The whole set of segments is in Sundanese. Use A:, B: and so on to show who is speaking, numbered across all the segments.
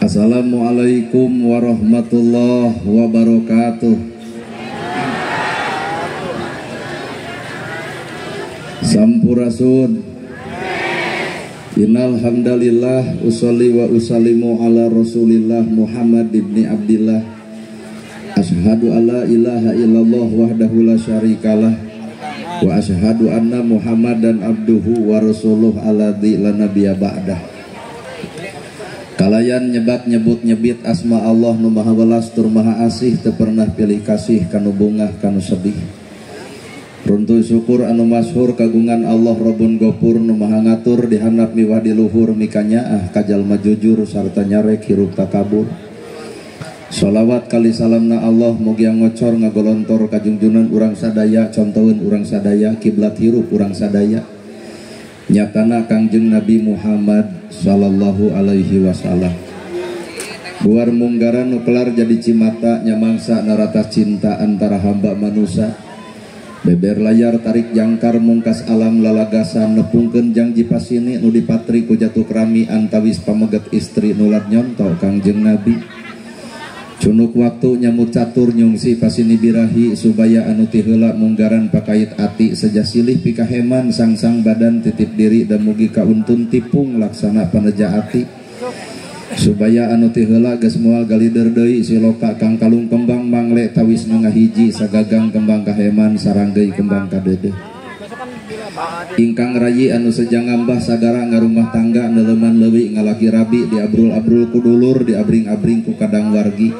A: Assalamualaikum warahmatullahi wabarakatuh. Sampurasun. Innal hamdalillah usolli wa usallimu ala Rasulillah Muhammad ibni Abdillah. Asyhadu alla ilaha illallah wahdahu la syarikalah wa asyhadu anna Muhammadan abduhu wa rasuluh alladzi la nabiyya ba'dah. Kalayan nyebat nyebut nyebit asma Allah nu maha welas tur maha asih teu pernah pilih kasih kanu bungah kanu sedih. Runtuy syukur anu masyhur kagungan Allah Robun Gopur nu maha ngatur dihandap miwah di luhur mikanyaah kajalma jujur sarta nyarek hirup takabur. Sholawat kali salamna Allah mugia ngocor ngagolontor kajungjunan urang sadaya contoheun urang sadaya kiblat hirup urang sadaya. Nyatana Kangjeng Nabi Muhammad sallallahu alaihi wasallam. Buar munggaran nu kelar jadi cimata nyamangsa narata cinta antara hamba manusia. Beber layar tarik jangkar mungkas alam lalagasan nepungkeun jangji pasini nu dipatri ku jatuh krami antawis pameget istri nulat nyonto Kangjeng Nabi. Cunuk waktu nyamut catur nyungsi pasini birahi subaya anu ti heula munggaran pakait ati seja silih pikaheman sangsang badan titip diri dan mugi kauntun tipung laksana paneja ati. Subaya anu ti heula geus moal galider deui siloka kang kalung kembang mangle tawis ngahiji sagagang kembang kaheman saranggeuy kembang kadeudeuh. Ingkang rayi anu seja ngambah sagara ngarumah tangga neuleman leuwi ngalaki rabi diabrul-abrul ku dulur diabring-abring ku kadang wargi.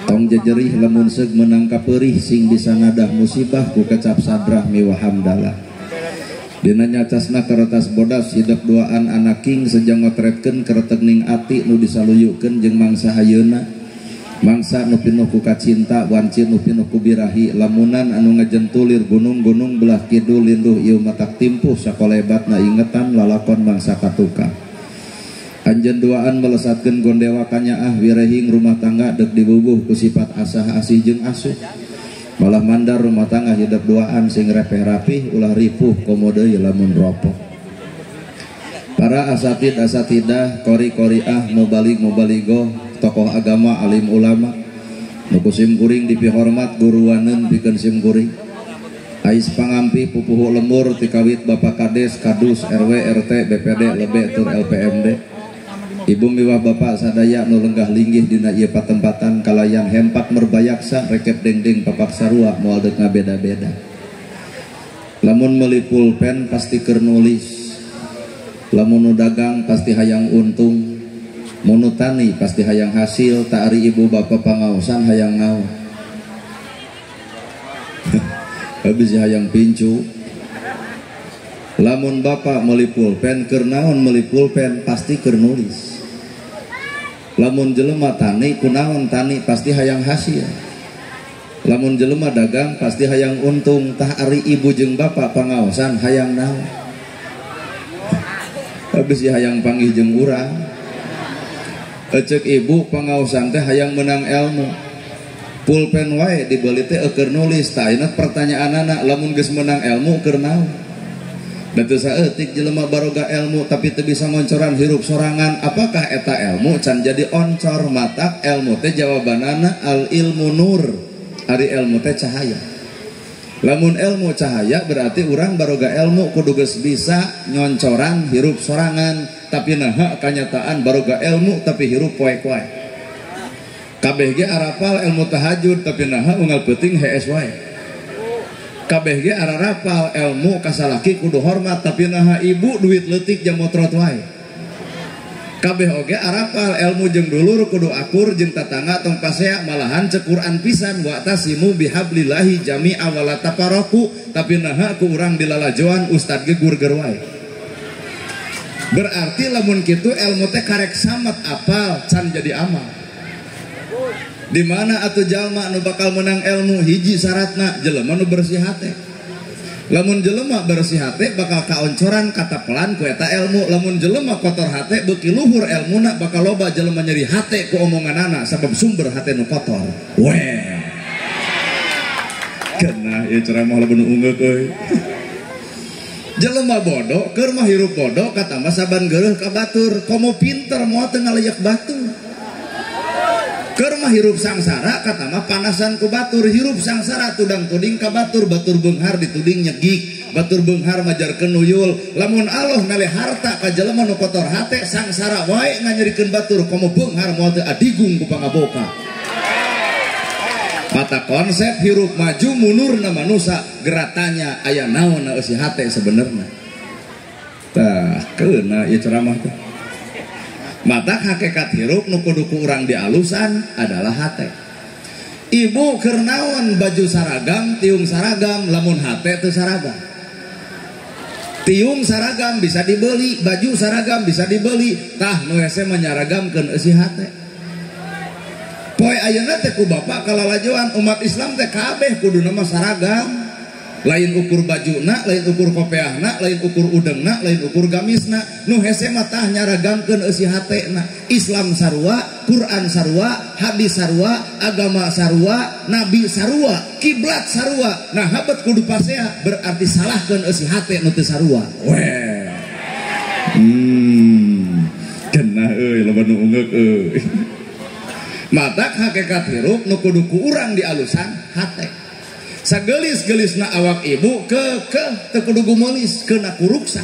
A: Tong jejerih lamun seug meunang kapeurih sing bisa nadah musibah ku kecap sadrah miwah hamdalah. Dina nyacasna kertas bodas hidep duaan anaking seja ngotretkeun keretegning ati nu disaluyukeun jeung mangsa ayeuna. Mangsa nu pinuh ku kacinta wanci nu pinuh ku birahi lamunan anu ngajentulir gunung-gunung belah kidul linduh ieu matak timpuh sakolebatna ingetan lalakon mangsa katukang. Anjeun duaan melesatkeun gondewa kanyaah wirehing rumah tangga deuk dibubuh ku sifat asah asih jeung asuh. Malah mandar rumah tangga hidep duaan sing repeh rapih ulah ripuh komo deui lamun ropok. Para asatid asatidah kori koriah mubalig mubaligoh tokoh agama alim ulama nu ku sim kuring dipihormat guruaneun pikeun sim kuring. Ais pangampi pupuhu lembur tikawit Bapak Kades, Kadus, RW, RT, BPD, lebe tur LPMD. Ibu miwah bapak sadaya nu lenggah linggih dina ieu patempatan kalayan hempak merbayaksa rekep dengdeng papak sarua moal deuk ngabeda-beda. Lamun meuli pulpen pasti keur nulis. Lamun nu dagang pasti hayang untung. Mun nu tani pasti hayang hasil, tak ari ibu bapak pangaosan hayang ngao. Habis hayang pincu. Lamun bapak meuli pulpen keur naon meuli pulpen pasti keur nulis. Lamun jelema tani kunaon tani pasti hayang hasil. Lamun jelema dagang pasti hayang untung, tah ari ibu jeung bapak pangaosan hayang naon. Habis hayang panggih jeung urang. Eceuk ibu pangaosan teh hayang menang ilmu. Pulpen wae dibeli teh keur nulis. Tah ayeuna pertanyaanana lamun geus menang ilmu keur naon? Da teu saeutik jelema baroga ilmu tapi teu bisa ngoncoran hirup sorangan, apakah eta ilmu can jadi oncor? Matak ilmu teh jawabanana al ilmu nur. Ari ilmu teh cahaya. Lamun ilmu cahaya berarti urang baroga ilmu kudu geus bisa nyoncoran hirup sorangan, tapi naha kanyataan baroga ilmu tapi hirup poek wae. Kabeh ge arapal ilmu tahajud tapi naha unggal peuting hees wae. Kabeh ge ararapal ilmu kasalaki kudu hormat tapi naha ibu duit leutik jam motrot wae. Kabeh oge arapal ilmu jeung dulur kudu akur jeung tatangga tong pasea malahan cek Quran pisan wa tasimu bihablillahi jami'a wala tafarraqu tapi naha ku urang dilalajoan ustad ge gurger wae. Berarti lamun kitu ilmu teh karek samet apal can jadi amal. Di mana atuh jalma nu bakal menang ilmu hiji syaratna jelema nu bersih hate. Lamun jelema bersih hate bakal kaoncoran katapelan ku eta ilmu. Lamun jelema kotor hate beuki luhur elmuna bakal loba jelema nyeri hate ku omonganana sabab sumber hate nu kotor. Well. Kena ieu ceramah lamun ungeuk euy. Jelema bodoh keur mah hirup bodoh katambah saban geureuh ka batur. Komo pinter moal teu ngaleyak batur. Keur mah hirup sangsara kata mah panasan ku batur, hirup sangsara tudang tuding ka batur, batur beunghar dituding nyegik, batur beunghar majarkeun nuyul. Lamun Allah mere harta ka jelema nu kotor hate sangsara wae nganyerikeun batur, komo beunghar moal teu adigung ku pangaboka. Mata konsep hirup maju munurna manusa geratanya aya naon na eusi hate sebenarna. Tah keuna ieu ceramah teh. Mata hakikat hirup nu kudu ku urang dialusan adalah hate. Ibu keur naon baju saragam, tiung saragam, lamun hate teu saragam. Tiung saragam bisa dibeli, baju saragam bisa dibeli, tah nu hese manyaragamkeun eusi hate. Poe ayeuna teh ku bapak kalalajoan umat Islam teh kabeh kuduna mah saragam. Lain ukur bajuna, lain ukur kopeahna, lain ukur udengna, lain ukur gamisna. Nu hese mah tah nyaragamkeun eusi hatena. Islam sarua, Quran sarua, hadis sarua, agama sarua, nabi sarua, kiblat sarua. Nah habet kudu pasea berarti salahkeun eusi hate nu teu sarua. Weh. Kena euy loba nu ungeuk euy. Matak hakikat hirup nu kudu ku urang dialusan hate. Sagelis-gelisna awak ibu ke teu kudu gumelis keuna kuruksa.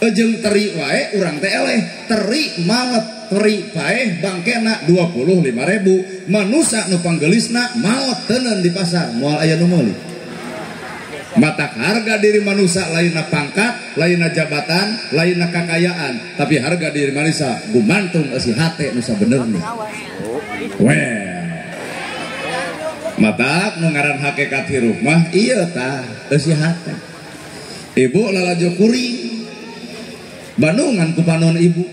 A: Ejeng teri wae urang teh eleh, teri maot, teri paeh bangkena 25.000. Manusa nu panggelisna maot teuneun di pasar moal aya nu meuli. Matak harga diri manusa lainna pangkat, lainna jabatan, lainna kakayaan, tapi harga diri manusa gumantung eusi hate nu sabenerna. Weh. Matak nu ngaran hakikat hirup mah ieu tah eusi hate. Ibu lalajo kuring Bandungan ku panon ibu.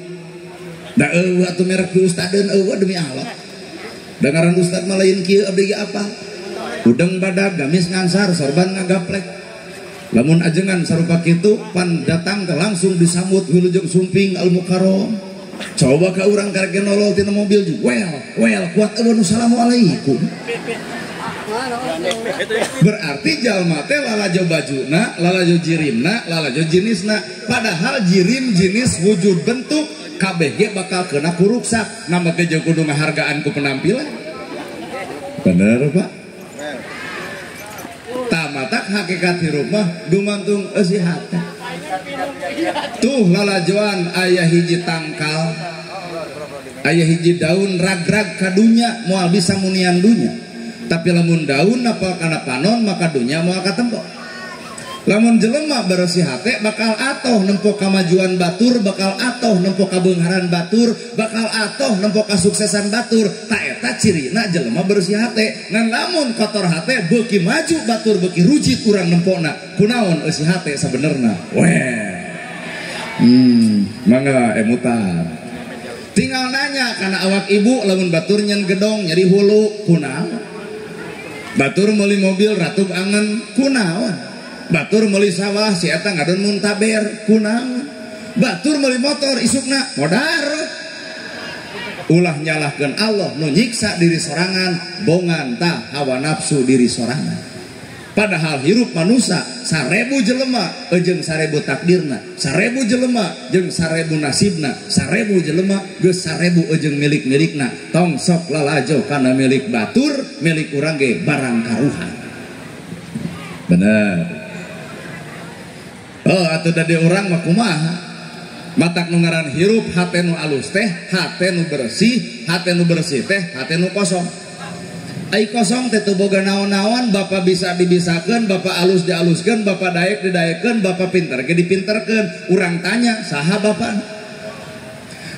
A: Da eueuh atuh merek di ustadeun eueuh demi Allah. Da ngaran ustad mah lain kieu abdi ge apa? Udeng badag gamis ngansar sorban ngagaplek. Lamun ajengan sarupa kitu pan datang teh langsung disambut wilujeng sumping al mukarram. Coba ka urang karek nolol tina mobil juga. Well kuat eueuh nu salamualaikum. Berarti jalma teh lalajo bajuna, lalajo jirimna, lalajo jenisna. Padahal jirim jenis wujud bentuk kabeh ge bakal kena kuruksak. Nama ge jeung kudu ngahargaan ku penampilan. Bener Pak? Tamatak hakikat hirup mah gumantung eusi hate. Tuh lalajoan aya hiji tangkal, aya hiji daun rag-rag ka dunya moal bisa munian dunya. Tapi lamun daun napal kana panon maka dunya moal katempo. Lamun jelema bersih hate bakal atoh nempo kamajuan batur, bakal atoh nempo kabeungharan batur, bakal atoh nempo kasuksesan batur. Ta eta cirina jelema bersih hate. Ngan lamun kotor hate beuki maju batur beuki rujit urang nempona. Kunaon eusi hate sabenerna? Weh. Mangga emutan. Tinggal nanya kana awak ibu lamun batur nyen gedong nyeri hulu kunaon? Batur meuli mobil ratug angen kunaon? Batur meuli sawah si eta ngadon muntaber kunaon? Batur meuli motor isukna modar. Ulah nyalahkeun Allah nu nyiksa diri sorangan bongan tah hawa nafsu diri sorangan. Padahal hirup manusa 1000 jelema jeung 1000 takdirna, 1000 jelema jeung 1000 nasibna, 1000 jelema geus 1000 jeung milik-milikna. Tong sok lalajo kana milik batur, milik urang ge barang karuhan. Bener. Oh atuh da di urang mah kumaha? Matak nu ngaran hirup hate nu alus teh, hate nu bersih, hate nu bersih teh, hate nu kosong. Ai kosong teh teu boga naon-naon, bapak bisa dibisakeun, bapak alus dialuskeun, bapak daek didaekeun, bapak pinter ge dipinterkeun. Urang tanya saha bapak?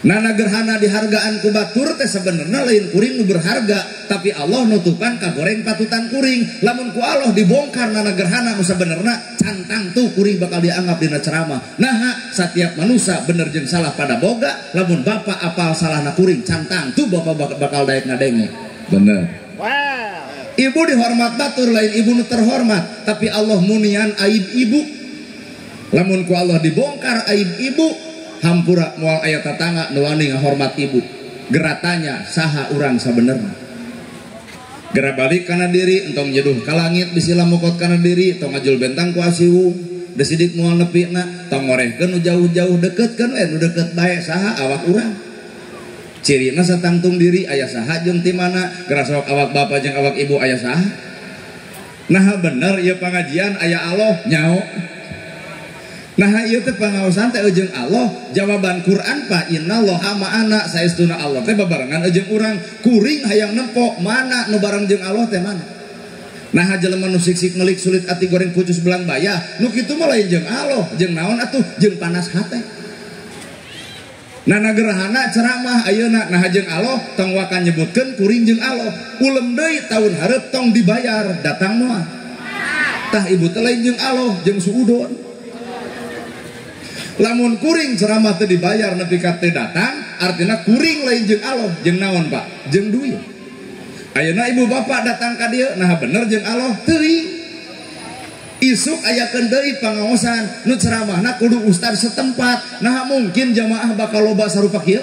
A: Nana gerhana dihargaan ku batur teh sebenarnya lain kuring nu berharga, tapi Allah nutupan kagoreng patutan kuring. Lamun ku Allah dibongkar nana gerhana nu sebenarnya cantang tuh kuring bakal dianggap dina ceramah. Nah, setiap manusia bener jeung salah pada boga, lamun bapak apal salahna kuring cantang tuh bapak bakal daek ngadenge. Bener.
B: Wow.
A: Ibu dihormat batur lain ibu nu terhormat, tapi Allah munian aib ibu. Lamun ku Allah dibongkar aib ibu, hampura moal aya tatangga nu wani ngahormat ibu. Geratanya saha urang sabenerna. Gera balik kana diri, entong nyeduh ka langit bisi lamukot kana diri, tong ngajul bentang ku asiwung, desidik moal nepina, tong ngorehkeun nu jauh-jauh deketkeun we nu deket bae saha awak urang. Cirina satangtung diri aya saha jeung ti mana, gerasok awak bapak jeung awak ibu aya saha. Nah bener ieu pangajian aya Allah nyao. Nah ieu teh pangaosan teh jeung Allah, jawaban Quran Pak innallaha ma'ana, saestuna Allah teh babarengan jeung urang. Kuring hayang nempo mana nu bareng jeung Allah teh mana. Nah jelema nu sik-sik melik sulit ati goreng pucus belang bayah, nu kitu mah lain jeung Allah, jeung naon atuh, jeung panas hate. Nah gerhana ceramah ayeuna nah jeung Allah tong waka nyebutkeun kuring jeung Allah. Ulem deui taun hareup tong dibayar, datang moal. Tah ibu teh lain jeung Allah, jeung suudon. Lamun kuring ceramah teu dibayar nepi ka teu datang, artina kuring lain jeung Allah, jeung naon Pak? Jeung duit. Ayeuna ibu bapak datang ka dieu, nah bener jeung Allah teuing. Isuk ayakeun deui pangaosan, nu ceramahna kudu ustad setempat. Nah mungkin jamaah bakal loba sarupa kieu?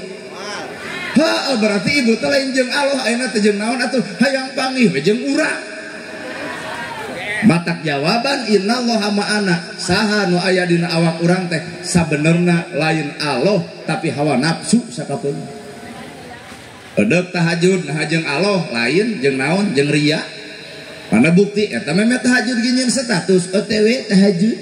A: Heuh, berarti ibu teh lain jeung Allah, ayeuna teh jeung naon atuh? Hayang panggih we jeung urang. Batak jawaban innallaha ma'ana, saha nu aya dina awak urang teh sabenerna lain Allah tapi hawa nafsu sakapeung. Edek tahajud nah jeung Allah lain jeung naon jeung ria. Mana bukti eta meme tahajud gini status OTW tahajud.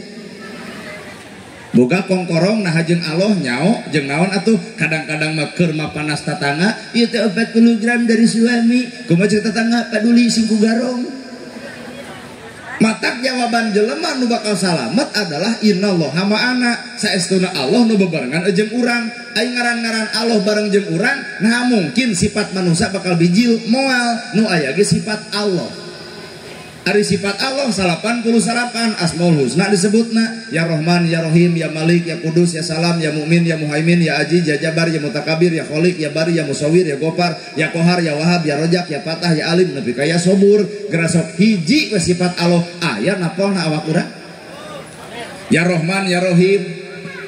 A: Boga kongkorong nah jeung Allah nyao jeung naon atuh, kadang-kadang mah keur mah panas tatangga ieu teh 40 gram dari suami, kumaha cek tatangga paduli sing ku garong. Matak jawaban jelema nu bakal salamet adalah innallaha ma'ana, saestuna Allah nu bebarengan jeung urang. Ai ngaran-ngaran Allah bareng jeung urang, nah mungkin sifat manusia bakal bijil moal, nu aya ge sifat Allah. Ari sifat Allah 89 Asmaul Husna disebutna ya Rahman ya Rahim ya Malik ya Kudus ya Salam ya Mukmin ya Muhaimin ya Aziz ya Jabar ya Mutakabir ya Khalik ya Bari ya Musawir ya Gopar ya Kohar ya Wahab ya Rojak ya Fatah ya Alim nepi ka ya Sobur. Gerasok hiji we sifat Allah aya napolna awak urang. Ya Rahman ya Rahim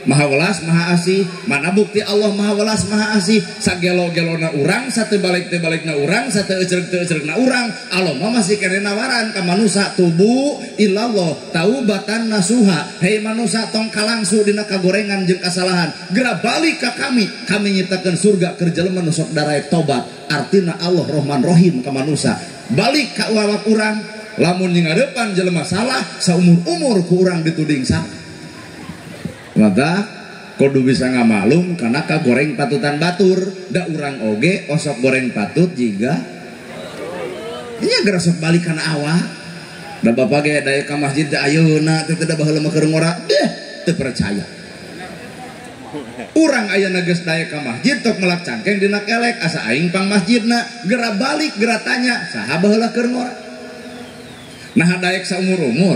A: Maha welas Maha asih. Mana bukti Allah Maha welas Maha asih? Sagelo-gelona urang, satu balik teu balikna urang, satu ecreg teu ecregna urang, Allah mah masih kene nawaran ka manusa tubu ilallah taubatan nasuha. Hei manusa tong kalangsu dina kagorengan jeung kasalahan, geura balik ka kami, kami nyiptakeun surga keur jelema nu sok daraek tobat. Artina Allah Rahman Rahim ka manusa. Balik ka awak urang, lamun ngarepan jelema salah saumur-umur ku urang dituding salah. Maka kudu bisa ngamalum karena kagoreng patutan batur, da urang oge osok goreng patut jiga nya gerasok balik kana awak. Da bapak ge daya ka masjid da ayeuna teh teu da baheula mah keur ngora, deh teu percaya. Urang ayeuna geus daya ka masjid tok melak cangkeng dina kelek asa aing pang masjidna, gera balik gera tanya saha baheula keur ngora. Nah daek saumur-umur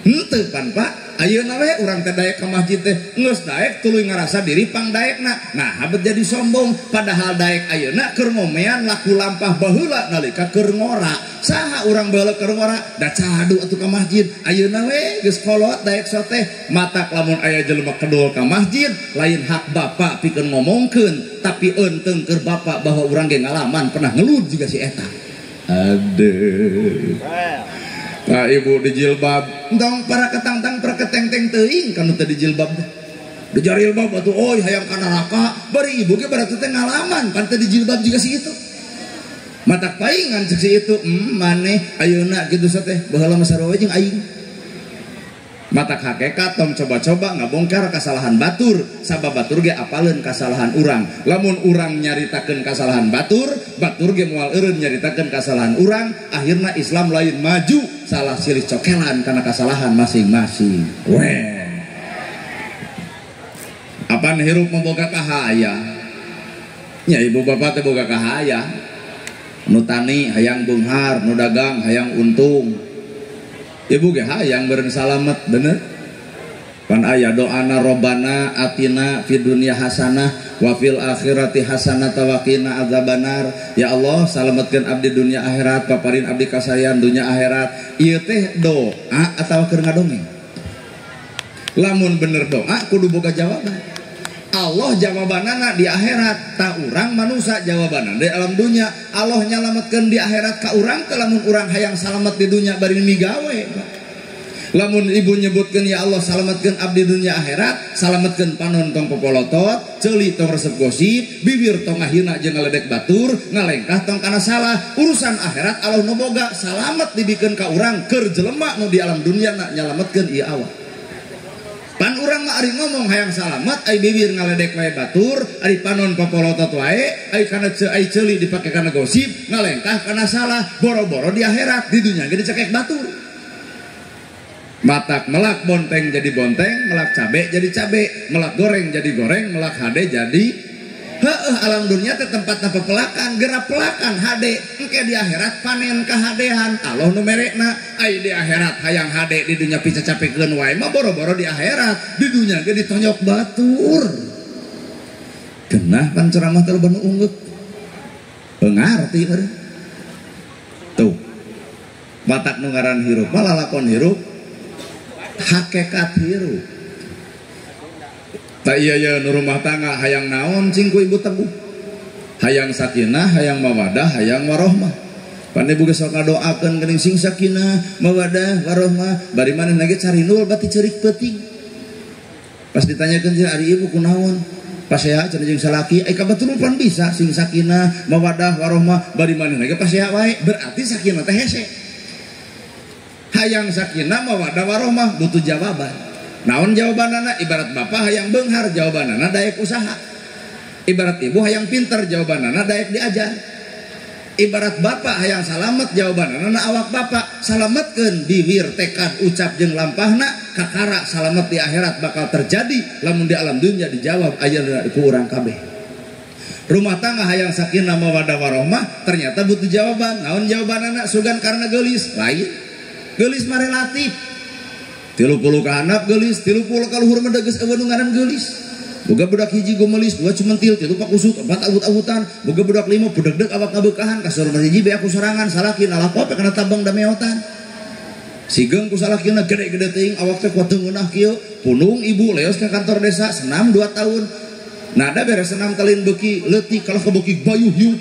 A: henteu pan Pak. Ayeuna we urang teh daek ka masjid teh geus daek tuluy ngarasa diri pang daekna. Nah habet jadi sombong padahal daek ayeuna keur ngomean laku lampah baheula nalika keur ngora. Saha urang baheula keur ngora? Da cadu atuh ka masjid. Ayeuna we geus kolot daek soteh. Matak lamun aya jelema kedul ka masjid lain hak bapak pikeun ngomongkeun, tapi eunteng keur bapak bahwa urang ge ngalaman pernah ngelud juga si eta. Aduh. Nah, ibu di jilbab, entong para ketangtang para ketengteng teuing kanu teu di jilbab teh. Di jilbab atuh oi hayang ka neraka, bari ibu ge berarti teh ngalaman pan teu di jilbab juga si itu. Matak paingan cek si itu, maneh ayeuna kitu teh baheula mah sarua we jeung aing. Matak hakikat tong coba-coba ngabongkar kasalahan batur, sabab batur ge apaleun kasalahan urang. Lamun urang nyaritakeun kasalahan batur, batur ge moal eureun nyaritakeun kasalahan urang, akhirna Islam lain maju, salah silih cokelan kana kasalahan masing-masing. Weh. Apan hirup memboga kahaya? Nya ibu bapak teh boga kahaya. Nu tani hayang beunghar, nu dagang hayang untung. Ibu ge hayang beureun salamet bener. Pan aya doana robbana atina fid dunya hasanah wa fil akhirati hasanah wa qina adzabannar. Ya Allah salametkeun abdi dunya akhirat, paparin abdi kasayan dunya akhirat. Ieu teh doa atawa keur ngadongeng? Lamun bener doa kudu boga jawaban. Allah jawabanana di akhirat, tak urang manusia jawabanana di alam dunya. Allah nyalametkeun di akhirat ka urang teh lamun urang hayang salamet di dunya bari migawe. Lamun ibu nyebutkeun ya Allah salametkeun abdi dunya akhirat, salametkeun panon tong popolotot, ceuli tong resep gosip, bibir tong ngahina jeung ngaledek batur, ngalengkah tong kana salah. Urusan akhirat Allah nu boga, salamet dibikeun ka urang keur jelema nu di alam dunya na nyalametkeun ieu awak. Pan urang mah ari ngomong hayang salamet, ai bibir ngaledek wae batur, ari panon popolotot wae, ai kana ai ceuli dipake kana gosip, ngalengkah kana salah, boro-boro di akhirat, di dunya ge dicekek batur. Matak melak bonteng jadi bonteng, melak cabe jadi cabe, melak goreng jadi goreng, melak hade jadi heueuh. Alam dunia teh tempat pepelakan, gerak pelakan hade, engke di akhirat panen kahadean. Allah nu merekna, ai di akhirat hayang hade di dunya picacapekeun wae mah boro-boro di akhirat, di dunya ge ditonyok batur. Genah pan ceramah teh loba nu ungeuk. Ngarti euy. Tuh. Matak nu ngaran hirup, mah lalakon hirup. Hakekat hirup. Tak iya ya nu rumah tangga hayang naon cing ku ibu teguh. Hayang sakinah, hayang mawadah, hayang warohmah. Pan ibu geus sok ngadoakeun geuning sing sakinah, mawadah, warohmah, bari manehna ge carinul bati ceurik peuting. Pas ditanyakeun jeung ari ibu kunaon? Pasea cenah jeung salaki, ai kabatur pan bisa sing sakinah, mawadah, warohmah, bari manehna ge pasea wae, berarti sakinah teh hese. Hayang sakinah mawadah warohmah butuh jawaban. Naon jawabanana? Ibarat bapak hayang beunghar, jawabanana daek usaha. Ibarat ibu hayang pinter, jawabanana daek diajar. Ibarat bapak hayang salamet, jawabanana na awak bapak. Salametkeun bibir, tekad, ucap jeung lampahna, kakara salamet di akhirat bakal terjadi lamun di alam dunya dijawab ayeuna ku urang kabeh. Rumah tangga hayang sakinah mawadah warohmah ternyata butuh jawaban. Naon jawabanana? Sugan karena geulis. Lain. Geulis mah relatif. 30 ka handap geulis, 30 ka luhur mah geus eueuh nu ngaran geulis. Boga budak hiji gomelis, dua cumentil, tilu pakusut, empat awut-awutan, boga budak lima budegdeg awak ngabeukahan, kasur hiji beak ku sorangan, salaki nalapop kana tabang dameotan. Sigeng ku salakina gede-gede teuing awak teh kuat ngeunah kieu, punung ibu leos ka kantor desa senam 2 tahun. Nada beres senam talin beuki leutik kalah ka beuki bayuh hiu.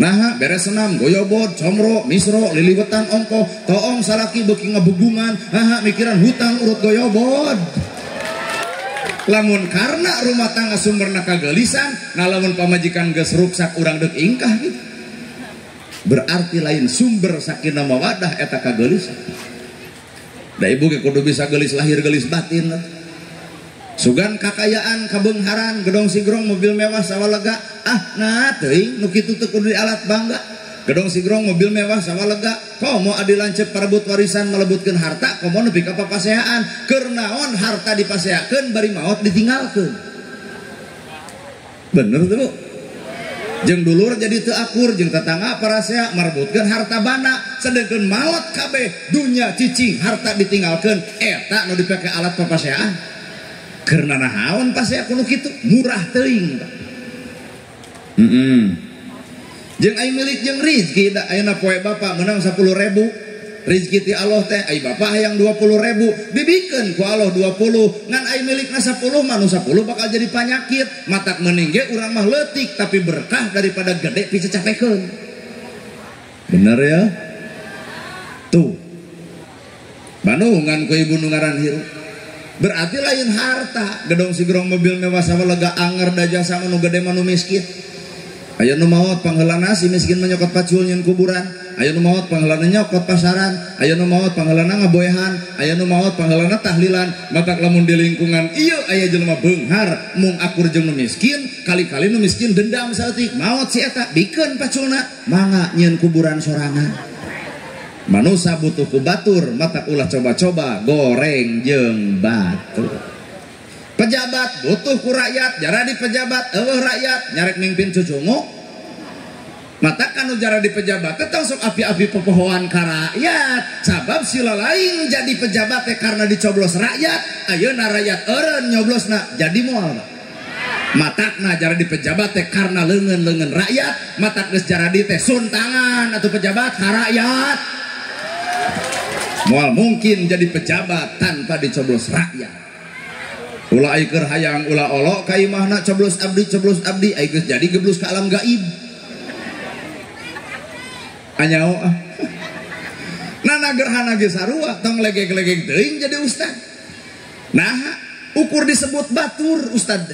A: Nah, beres senam, goyobot, comro, misro, liliwetan, ongkoh, toong, salaki, beuki ngebegungan, haha, mikiran hutang, urut goyobot. Lamun karena rumah tangga sumberna kagelisan, nah lamun pamajikan geus ruksak urang deuk ingkah gitu. Berarti lain sumber sakinah mawadah eta kagelisan. Da ibu ge kudu bisa gelis lahir gelis batin. Sugan kakayaan, kabeungharan, gedong sigrong, mobil mewah, sawah lega. Ah, nah teuing nu kitu teu kudu dialat bangga. Gedong sigrong, mobil mewah, sawah lega. Komo adi lanceuk parebut warisan melebutkeun harta, komo nepi ka papaseaan. Keur naon harta dipaseakeun bari maot ditinggalkeun. Bener teu, Bu? Jeung dulur jadi teu akur, jeung tetangga parasea merebutkeun harta bana, sedengkeun maot kabeh dunya cicing harta ditinggalkeun, eta nu dipake alat papaseaan. Karena naon pasti aku nu kitu murah teuing. Jeung ai milik jeung rizki da ayeuna poe bapak menang 10.000. Rizki ti Allah teh ai bapak hayang 20.000 dibikeun ku Allah 20 ngan ai milikna 10 mah nu 10 bakal jadi panyakit. Matak mending ge urang mah leutik tapi berkah daripada gede picacapekeun. Bener ya? Tuh. Bandungan ku ibu nu ngaran hirup. Berarti lain harta, gedong sigrong mobil mewah sama lega anger da jasa nu gede mah nu miskin. Aya nu maot pangheulana si miskin mah nyokot pacul nyeun kuburan, aya nu maot pangheulana nyokot pasaran, aya nu maot pangheulana ngaboehan, aya nu maot pangheulana tahlilan. Matak lamun di lingkungan ieu aya jelema beunghar mung akur jeung nu miskin, kali-kali nu miskin dendam saeutik, maot si eta bikeun paculna, mangga nyeun kuburan sorangan. Manusa butuh ku batur, mata ulah coba-coba goreng jeung batur. Pejabat butuh ku rakyat, jara di pejabat eueuh rakyat nyarek mimpin cucungu. Mata kanu jara di pejabat teh tong sok api-api popohoan ka rakyat, sabab sila lain jadi pejabat teh karena dicoblos rakyat, ayeuna rakyat eureun nyoblosna jadi moal. Matakna jara di pejabat teh karena leungeun-leungeun rakyat, matak geus jara di teh sun tangan atuh pejabat ka rakyat. Moal mungkin jadi pejabat tanpa dicoblos rakyat. Ulah ai keur hayang ulah olok ka imahna coblos abdi ai geus jadi geblus ka alam gaib. Anyao ah. Nana gerhana ge sarua tong legeg-legeg teuing jadi ustad. Nah, ukur disebut batur ustad.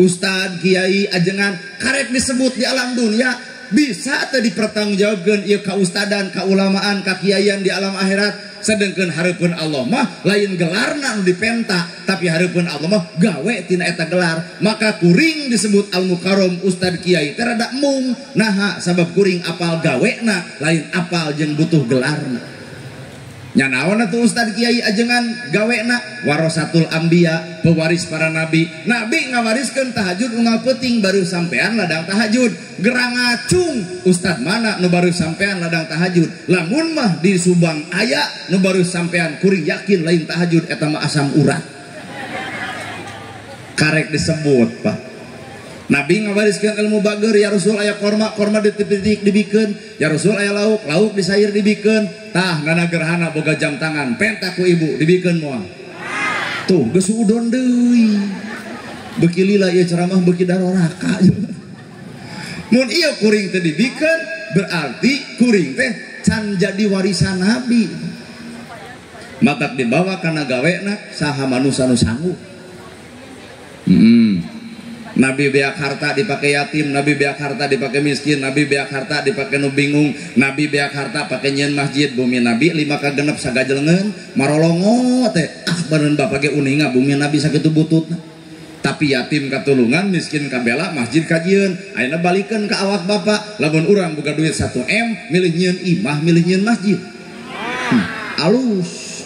A: Ustad kiai ajengan karek disebut di alam dunia bisa teu dipertanggungjawabkeun ieu kaustadan, kaulamaan, kakiaian di alam akhirat. Sedengkeun hareupeun Allah mah lain gelarna nu dipenta, tapi hareupeun Allah mah gawe tina eta gelar. Maka kuring disebut al mukarrom ustad kiai teh rada mung. Naha sabab kuring apal gawena lain apal jeung butuh gelarna. Nya naon atuh ustad kiai ajengan gawena warasatul anbiya, pewaris para nabi. Nabi ngawariskeun tahajud unggal peuting baru sampean ladang tahajud. Gerang ngacung ustad mana nu baru sampean ladang tahajud. Lamun mah di Subang aya nu baru sampean kuring yakin lain tahajud eta mah asam urat. Karek disebut Pak. Nabi ngawariskeun ilmu bager, ya Rasul aya korma, korma dititik dibikeun, ya Rasul aya lauk, lauk disair dibikeun. Tah nana gerhana boga jam tangan, penta ku ibu dibikeun moal. Tuh geus udon deui. Beuki lila ieu ceramah beuki daroraka. Mun ieu kuring teh dibikeun berarti kuring teh can jadi warisan Nabi. Matak dibawa kana gawena saha manusa nu sanggup. Nabi beak harta dipakai yatim, Nabi beak harta dipakai miskin, Nabi beak harta dipakai nu bingung, Nabi beak harta pakai nyieun masjid. Bumi Nabi 5 ka 6 sagajelengeun marolongo teh ah beneun bapak ge uninga bumi Nabi sakitu bututna. Tapi yatim katulungan, miskin kabela, masjid kajieun. Ayeuna balikeun ka awak bapak, lamun urang boga duit 1 M milih nyieun imah, milih nyieun masjid. Alus.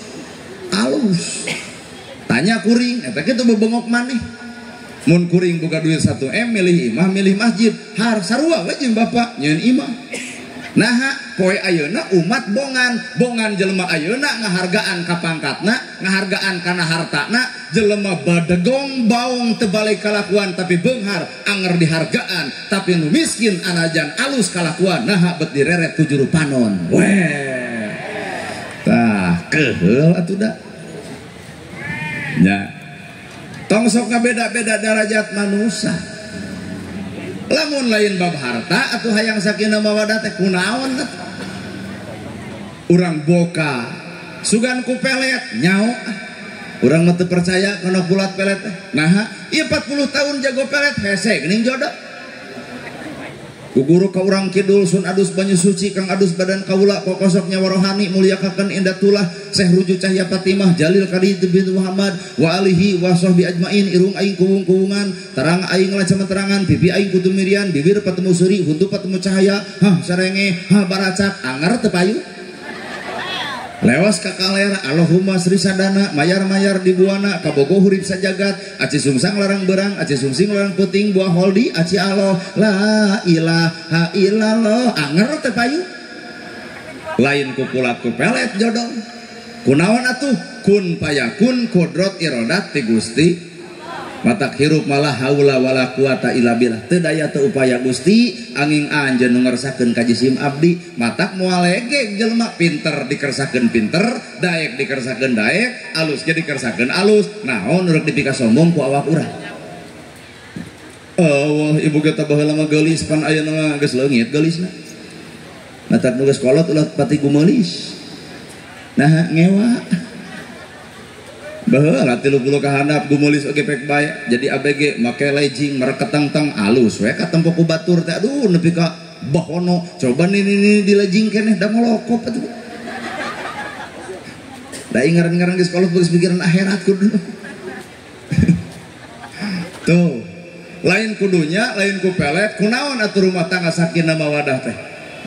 A: Alus. Tanya kuring eta kitu bebengok maneh. Mun kuring boga duit 1 M milih imah milih masjid, har sarua we jeung bapak nyieun imah. Naha poe ayeuna umat bongan, bongan jelema ayeuna ngahargaan ka pangkatna, ngahargaan kana hartana, jelema badegong baong teu balik kalakuan tapi beunghar anger dihargaan, tapi nu miskin anajan alus kalakuan naha bet direret ku juru panon. Weh. Tah keuheul atuh da. Nya. Tong sok ngabeda-beda derajat manusia. Lamun lain bab harta atuh hayang sakinah mawadah teh kunaon teh. Urang boka sugan ku pelet nyao. Urang mah teu percaya kana kulat pelet teh. Naha ieu 40 tahun jago pelet hese geuning jodoh. Ku guru ka urang kidul sun adus banyu suci kang adus badan kaula kokosok nyawa rohani mulyakakeun indatullah Syekh Ruju Cahya Fatimah Jalil Kadi bin Muhammad wa alihi wa sahbi ajmain. Irung aing kuwung-kuwungan terang aing lacama terangan pipi aing kutu mirian bibir patemu suri huntu patemu cahaya hah sarenge hah baracak anger teu payu lewas ka kaler Allahumma sri sadana mayar-mayar di buana kabogo hurip sajagat aci sungsang larang berang aci sungsing larang peuting buah holdi aci Allah la ilaha illallah anger teu payu lain ku kulat ku pelet jodoh kunaon atuh kun payakun kodrot irodat ti Gusti matak hirup malah haula wala quwata illa billah teu daya teu upaya Gusti angin anjeun nu ngersakeun ka jisim abdi matak moal legeg jelema pinter dikersakeun pinter daek dikersakeun daek alus ge dikersakeun alus naon rek dipikasombong ku awak urang. Allah ibu ge teh baheula mah geulis pan ayeuna mah geus leungit geulisna matak nu geus kolot ulah pati gumeulis nah ngewa baheula 30 ka handap gumulis oge pek bae jadi ABG make legging merek tengteng alus we katempo ku batur teh aduh nepi ka bahono coba nini di legging keneh da molokop atuh da ingaran-ngaran geus kolot geus pikiran akhirat kudu. Tuh lain kudunya lain ku pelet kunaon atuh rumah tangga sakinah mawadah teh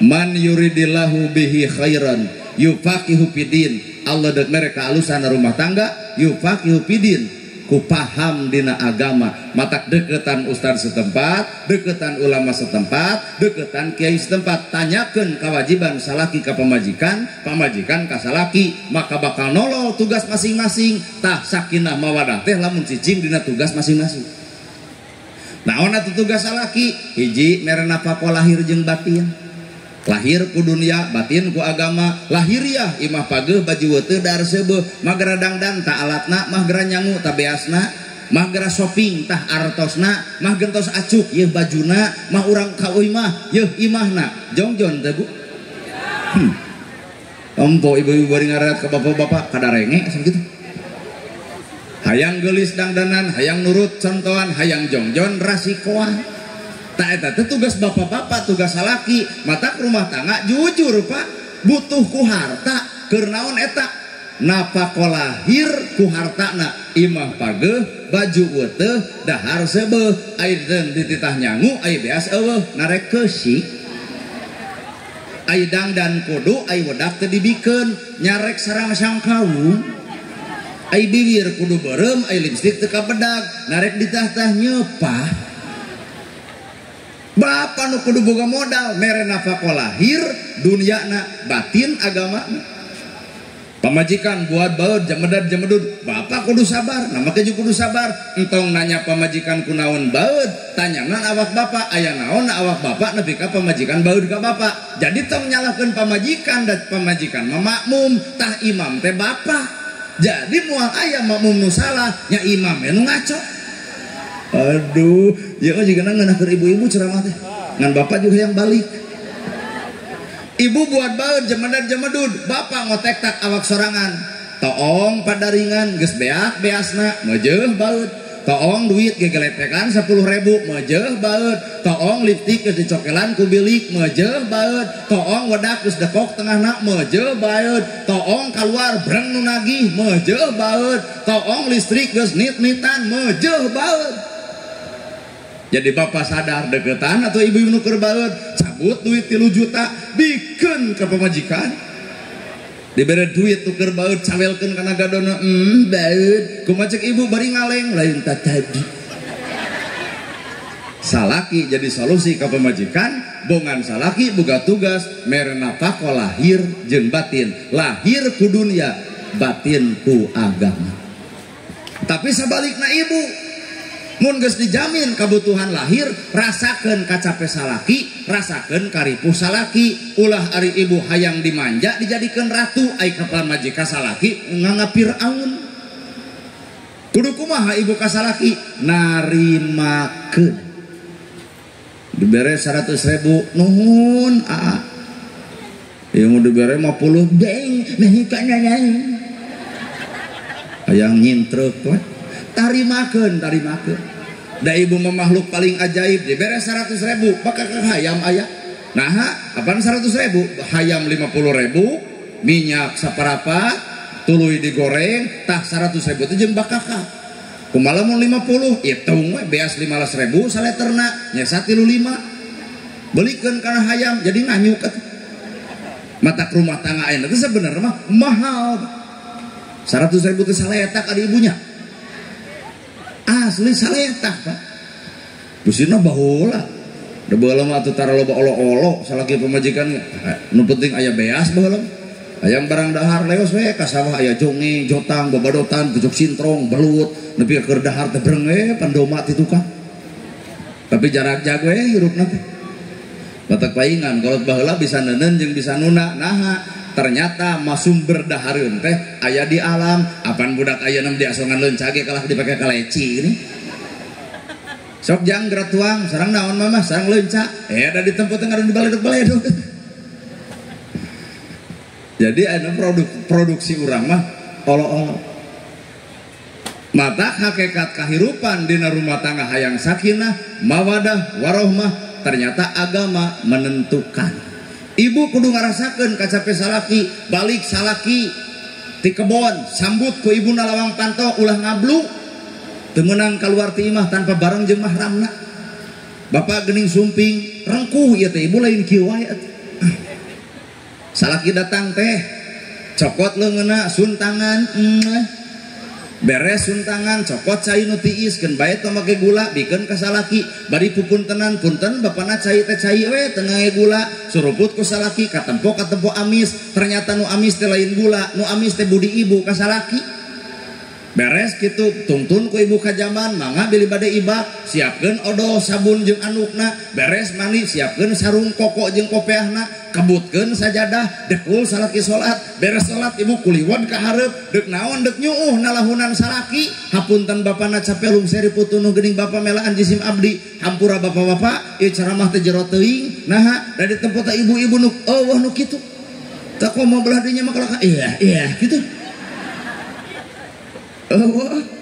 A: man yuridillahu bihi khairan yufaqihu fidin. Allah dek mereka alusan rumah tangga yufaqihu fidin ku paham dina agama matak deketan ustad setempat deketan ulama setempat deketan kiai setempat tanyakeun kewajiban salaki ka pamajikan pamajikan ka salaki maka bakal nolol tugas masing-masing. Tah sakinah mawadah teh lamun cicing dina tugas masing-masing. Naon atuh tugas salaki hiji mere nafkah lahir jeung batin lahir ku dunia batin ku agama lahiriah imah pageuh baju weuteut dar seubeuh magera dangdan ta alatna magera nyangu ta beasna magera shopping tah artosna mah gentos acuk yeuh bajuna mah urang ka imah yeuh imahna jongjon teh Bu. Empo ibu-ibu bari ngaret ke bapak-bapak kadarenge gitu. Hayang geulis dangdanan, hayang nurut contohan, hayang jongjon rasikoan. Tak eta teh tugas bapak-bapak, tugas salaki, matak rumah tangga jujur Pak, butuh ku harta, keur naon eta? Napako lahir ku hartana, imah pageuh, baju weuteuh, dahar seubeuh, ai deun dititah nyangu, ai beas eueuh, narek keusik. Ai dangdan kudu, ai wedak teu dibikeun, nyarek sarang sangkawung. Ai bibir kudu beureum, ai lipstik teu kabedag, narek ditah-tah nyepah. Bapak nu kudu boga modal, mere nafkah lahir, duniana, batin agamana. Pamajikan buat baut jemedad jemedud, bapak kudu sabar, nama keju kudu sabar. Entong nanya pamajikan kunaon baut, tanyana awak bapak, aya naon awak bapak nepi ka pamajikan baut ka bapak. Jadi tong nyalahkeun pamajikan dan pamajikan mah makmum, tah imam teh bapak. Jadi moal aya makmum nu salah, nya imam nu ngaco. Aduh, ya juga ngeunah keur ibu-ibu ceramah teh. Ngan bapak juga yang balik. Ibu buat baut jemedad jemedud, bapak ngotek tak awak sorangan. Toong padaringan geus beak beasna meujeuh baut. Toong duit gegeletekan 10.000 meujeuh baut. Toong liptik geus dicokelan ku bilik meujeuh baut. Toong wedak geus dekok tengahna meujeuh baut. Toong kaluar breng nu nagih meujeuh baut. Toong listrik geus nit-nitan meujeuh baut. Jadi bapak sadar deketan atau ibu-ibu nu keur baeud, cabut duit 3 juta bikeun ka pamajikan. Dibere duit nu keur baeud cawelkeun kana gadona, baeud. Kumaha cek ibu bari ngaleng lain ta tadi. Salaki jadi solusi ka pamajikan, bongan salaki boga tugas mere nafkah lahir jeung batin. Lahir ku dunia, batin ku agama. Tapi sabalikna ibu mun geus dijamin kebutuhan lahir, rasakeun kacape salaki, rasakeun karipuh salaki. Ulah ari ibu hayang dimanja dijadikeun ratu, ai ka pamajikan salaki nganggap Firaun. Kudu kumaha ibu ka salaki? Narimakeun. Dibere 100.000, nuhun aa. Ieu mun dibere 50, beng, meh kana. Hayang nyintrek we. Tarimakeun, tarimakeun. Da ibu mah makhluk paling ajaib, dibere 100.000, bakal ke hayam aya. Nah, apaan 100.000? Hayam 50.000, minyak saparapat, tuluy digoreng, tah 100.000 itu jeung bakaka. Kumaha mun 50, hitung we beas 15.000 saleterna, nyesa 35. Belikeun kana hayam jadi nganyuk atuh. Matak rumah tangga ayeuna teh sebenarnya mah mahal. 100.000 teh saletak ada ibunya. Asli saletak Pak. Busina baheula. Da baheula mah atuh tara loba olo-olo salaki pamajikan nu penting aya beas baheula. Hayang barang dahar leos we ka sawah aya jonge, jotang, babadotan, pucuk sintrong, belut, nepi ka keur dahar teh breng we pandoma ti tukang. Tapi jarak jago we hirupna teh. Batak paingan kolot baheula bisa neuneun jeung bisa nuna. Naha ternyata mah sumber dahareun teh aya di alam. Apan budak ayeuna diasongan leunca ge kalah dipake kaleci gini. Sok jang gerak tuang sarang naon mamah sarang leunca. Da di tempat teh ngaran dibaledog-baledog. Jadi anu produksi urang mah olo-olo. Mata hakikat kahirupan dina rumah tangga hayang sakinah, mawadah, warohmah, ternyata agama menentukan. Ibu kudu ngarasakeun kacape salaki, balik salaki ti kebon, sambut ku ibuna lawang panto ulah ngablu. Teu meunang kaluar ti imah tanpa bareng jeung mahramna. Bapak geuning sumping, rengkuh ieu teh ibu lain kieu wae atuh. Salaki datang teh, cokot leungeunna suntangan, beres suntangan, cokot cai nu tiis, keun bae teu make gula, bikeun ka salaki, bari pupuntenan punten bapana cai teh cai we teu ngangge gula, suruput ku salaki, katempo katempo amis, ternyata nu amis teh lain gula, nu amis teh budi ibu ka salaki. Beres kitu, tungtun ku ibu ka jamban, mangga bilih bade ibak, siapkeun odol sabun jeung andukna, beres mandi siapkeun sarung koko jeung kopeahna, kebutkeun sajadah, dekul salaki salat, beres salat ibu kuliwon ka hareup, deuk naon deuk nyuuh nalahunan salaki, hapunten bapana cape lungseri putunuh geuning bapa melaan jisim abdi, hampura bapak-bapak, ieu ceramah teh jero teuing, naha da di tempat ibu-ibu nu eueuh nu kitu. Tak mau belah dinya mah kalaka iya iya gitu. Eueuh.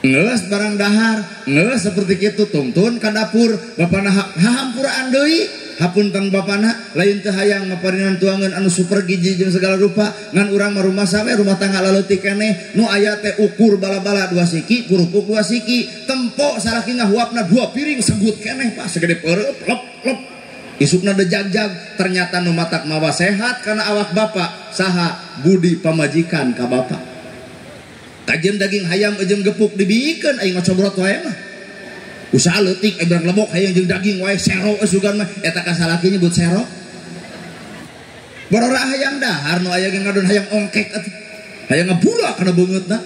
A: Ngeus barang dahar, ngeus seperti kitu tungtun ka dapur, bapana hahampuraan deui, hapunten bapana lain teu hayang maparinan tuangan anu super gizi jeung segala rupa, ngan urang mah rumah sawe rumah tangga laleutik keneh, nu aya teh ukur bala-bala 2 siki, kerupuk 2 siki, tempo salaki ngahuapna 2 piring segut keneh Pak, segede peureup lep lep. Isukna dejagjag, ternyata nu matak mawa sehat karena awak bapak saha budi pamajikan ka bapak. Kajeun daging hayam jeung gepuk dibikeun aing ngocobrot wae mah. Usaha leutik barang lebok hayang jeung daging wae sero sugan mah eta ka salaki nyebut sero. Borora hayang dahar nu aya ge ngadon hayang ongkek atuh. Hayang ngebulak kana beungeutna.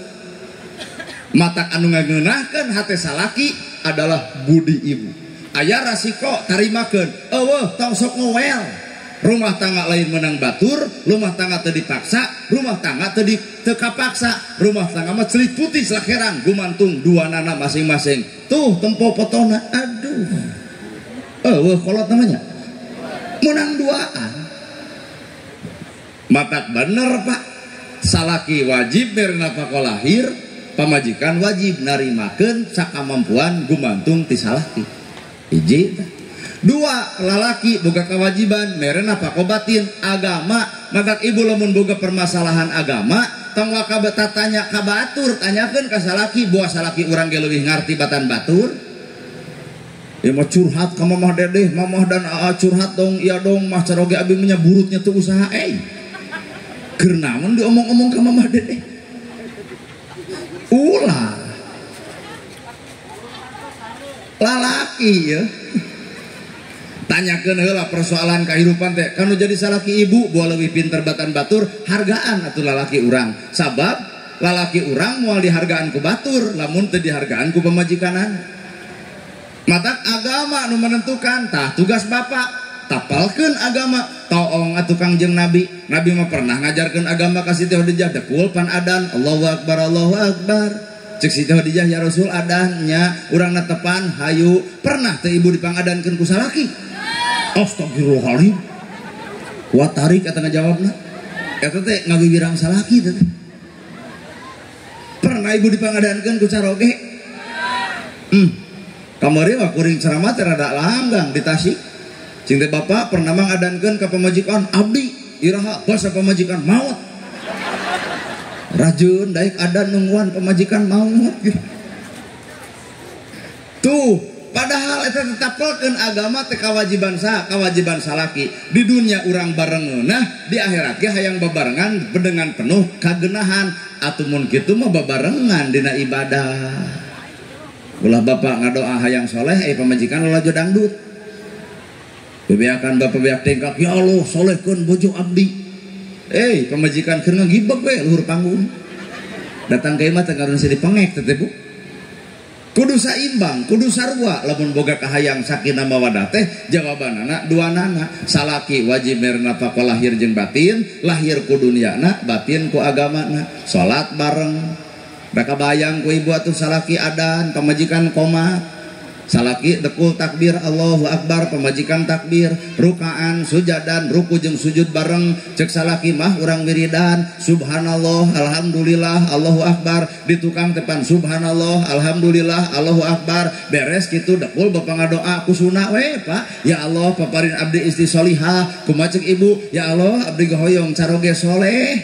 A: Matak anu ngageunahkeun hate salaki adalah budi ibu. Aya rasiko tarimakeun, eueuh tong sok ngowel. Rumah tangga lain menang batur, rumah tangga teu dipaksa, rumah tangga teu kapaksa, rumah tangga mah celit putih selakerang gumantung dua nana masing-masing. Tuh tempo potona, aduh. Eueuh kolot namanya. Menang duaan. Matak bener Pak. Salaki wajib bernafkah lahir, pamajikan wajib narimakeun sakamampuan gumantung ti salaki. Hiji. Dua, lalaki boga kewajiban mere nafkah batin agama. Maka ibu lamun boga permasalahan agama tong waka tanya ka batur, tanyakeun ka salaki, buah salaki urang ge leuwih ngarti batan batur. Ya mau curhat ka mamah dedeh, mamah dan aa curhat dong, iya dong, mah caroge abi menyaburutnya tuh usaha Keur naon diomong-omong ka mamah dedeh. Ulah. Lalaki ya. Tanyakeun heula persoalan kehidupan teh. Kanu jadi salaki ibu buah leuwih pinter batan batur, hargaan atuh lalaki urang. Sabab lalaki urang moal dihargaan ku batur, lamun teu dihargaan ku pamajikanan. Matak agama nu menentukan, tah tugas bapak tapalkeun agama. Toong atuh Kangjeng Nabi. Nabi mah pernah ngajarkeun agama ka Siti Khadijah, dekul pan adan, Allahu akbar Allahu akbar. Cek Siti Khadijah, ya Rasul adan nya urang netepan hayu. Pernah teh ibu dipangadankeun ku salaki? Astagfirullahaladzim. Kuat tarik eta ngajawabna. Eta teh ngawiwirang salaki teh. Pernah ibu dipangadankeun ku caroge? Kamari mah kuring ceramah teh rada langgang di Tasik. Cing teh bapak pernah mangadankeun ka pamajikan abdi iraha basa pamajikan maot. Rajun daek adan nungguan pamajikan maot. Tuh, padahal eta tetapkeun agama teh kewajiban sa, kewajiban salaki. Di dunia urang bareng nah, di akhirat ge hayang babarengan dengan penuh kagenahan. Atuh mun kitu mah babarengan dina ibadah. Ulah bapak ngadoa hayang soleh, pamajikan ulah jo dangdut. Bebeakan bapak beak tingkap, ya Allah solehkeun bojo abdi. Pamajikan keur ngagibeg we luhur panggung. Datang ka imah teh ngaran si dipengek teh Bu. Kudu saimbang, kudu sarua lamun boga kahayang sakinah mawadah teh jawabanana duanana. Salaki wajib mere nafkah lahir jeung batin, lahir ku duniana, batin ku agamana. Salat bareng. Raka bayang ku ibu atuh salaki adan, pamajikan komat. Salaki dekul takbir Allahu Akbar, pamajikan takbir, rukaan, sujadan, ruku jeung sujud bareng. Cek salaki mah urang wiridan, subhanallah, alhamdulillah, Allahu Akbar. Di tukang tepan subhanallah, alhamdulillah, Allahu Akbar. Beres kitu dekul bapak ngadoa kusuna we Pak. Ya Allah paparin abdi istri solihah, kumaha cek ibu, ya Allah abdi gehoyong caroge soleh.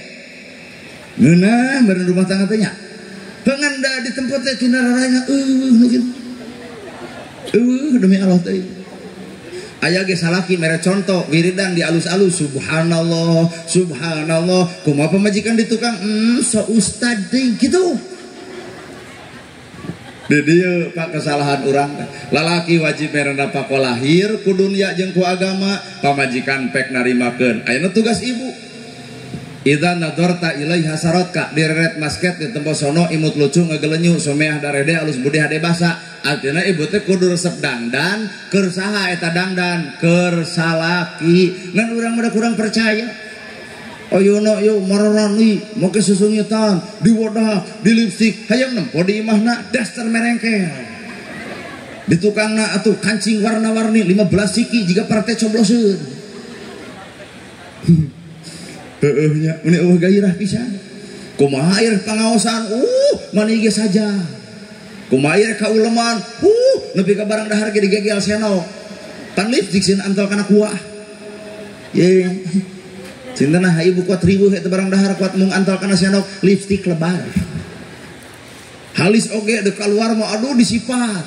A: Ngeunah beureun rumah tangga teh nya. Penganda di tempat teh tina raranya nu kitu. Demi Allah teh. Aya ge salaki mere contoh wiridan di alus-alus subhanallah subhanallah kumaha pamajikan di tukang so ustad deui kitu. Di dieu Pak kesalahan urang. Lalaki wajib mere nafkah lahir ku dunia jeung ku agama, pamajikan pek narimakeun. Ayeuna tugas ibu. Idza nadarta ilaiha saratka direret masket di tempo sono imut lucu ngegelenyu someah darede alus budi hade basa. Artinya ibu teh kudu resep dangdan keur saha eta dangdan keur salaki. Ngan urang mah kurang percaya. Ayeuna yeuh mararani make susungitan diwodah di lipstik hayang nempo di imahna daster merengkel. Di tukangna atuh kancing warna-warni 15 siki jiga partai cobloseun. Heueuh nya meni eueuh gairah pisan. Kumaha ieu pangaosan? Mani ge saja. Kumaha ieu kauleman? Nepi ka barang dahar ge digegel seno. Pan lipstik sieun antal kana kuah. Ye. Cinta nah ibu kuat riweuh eta barang dahar kuat mung antal kana sendok lipstik lebar. Halis oge deuk keluar mah aduh disipat.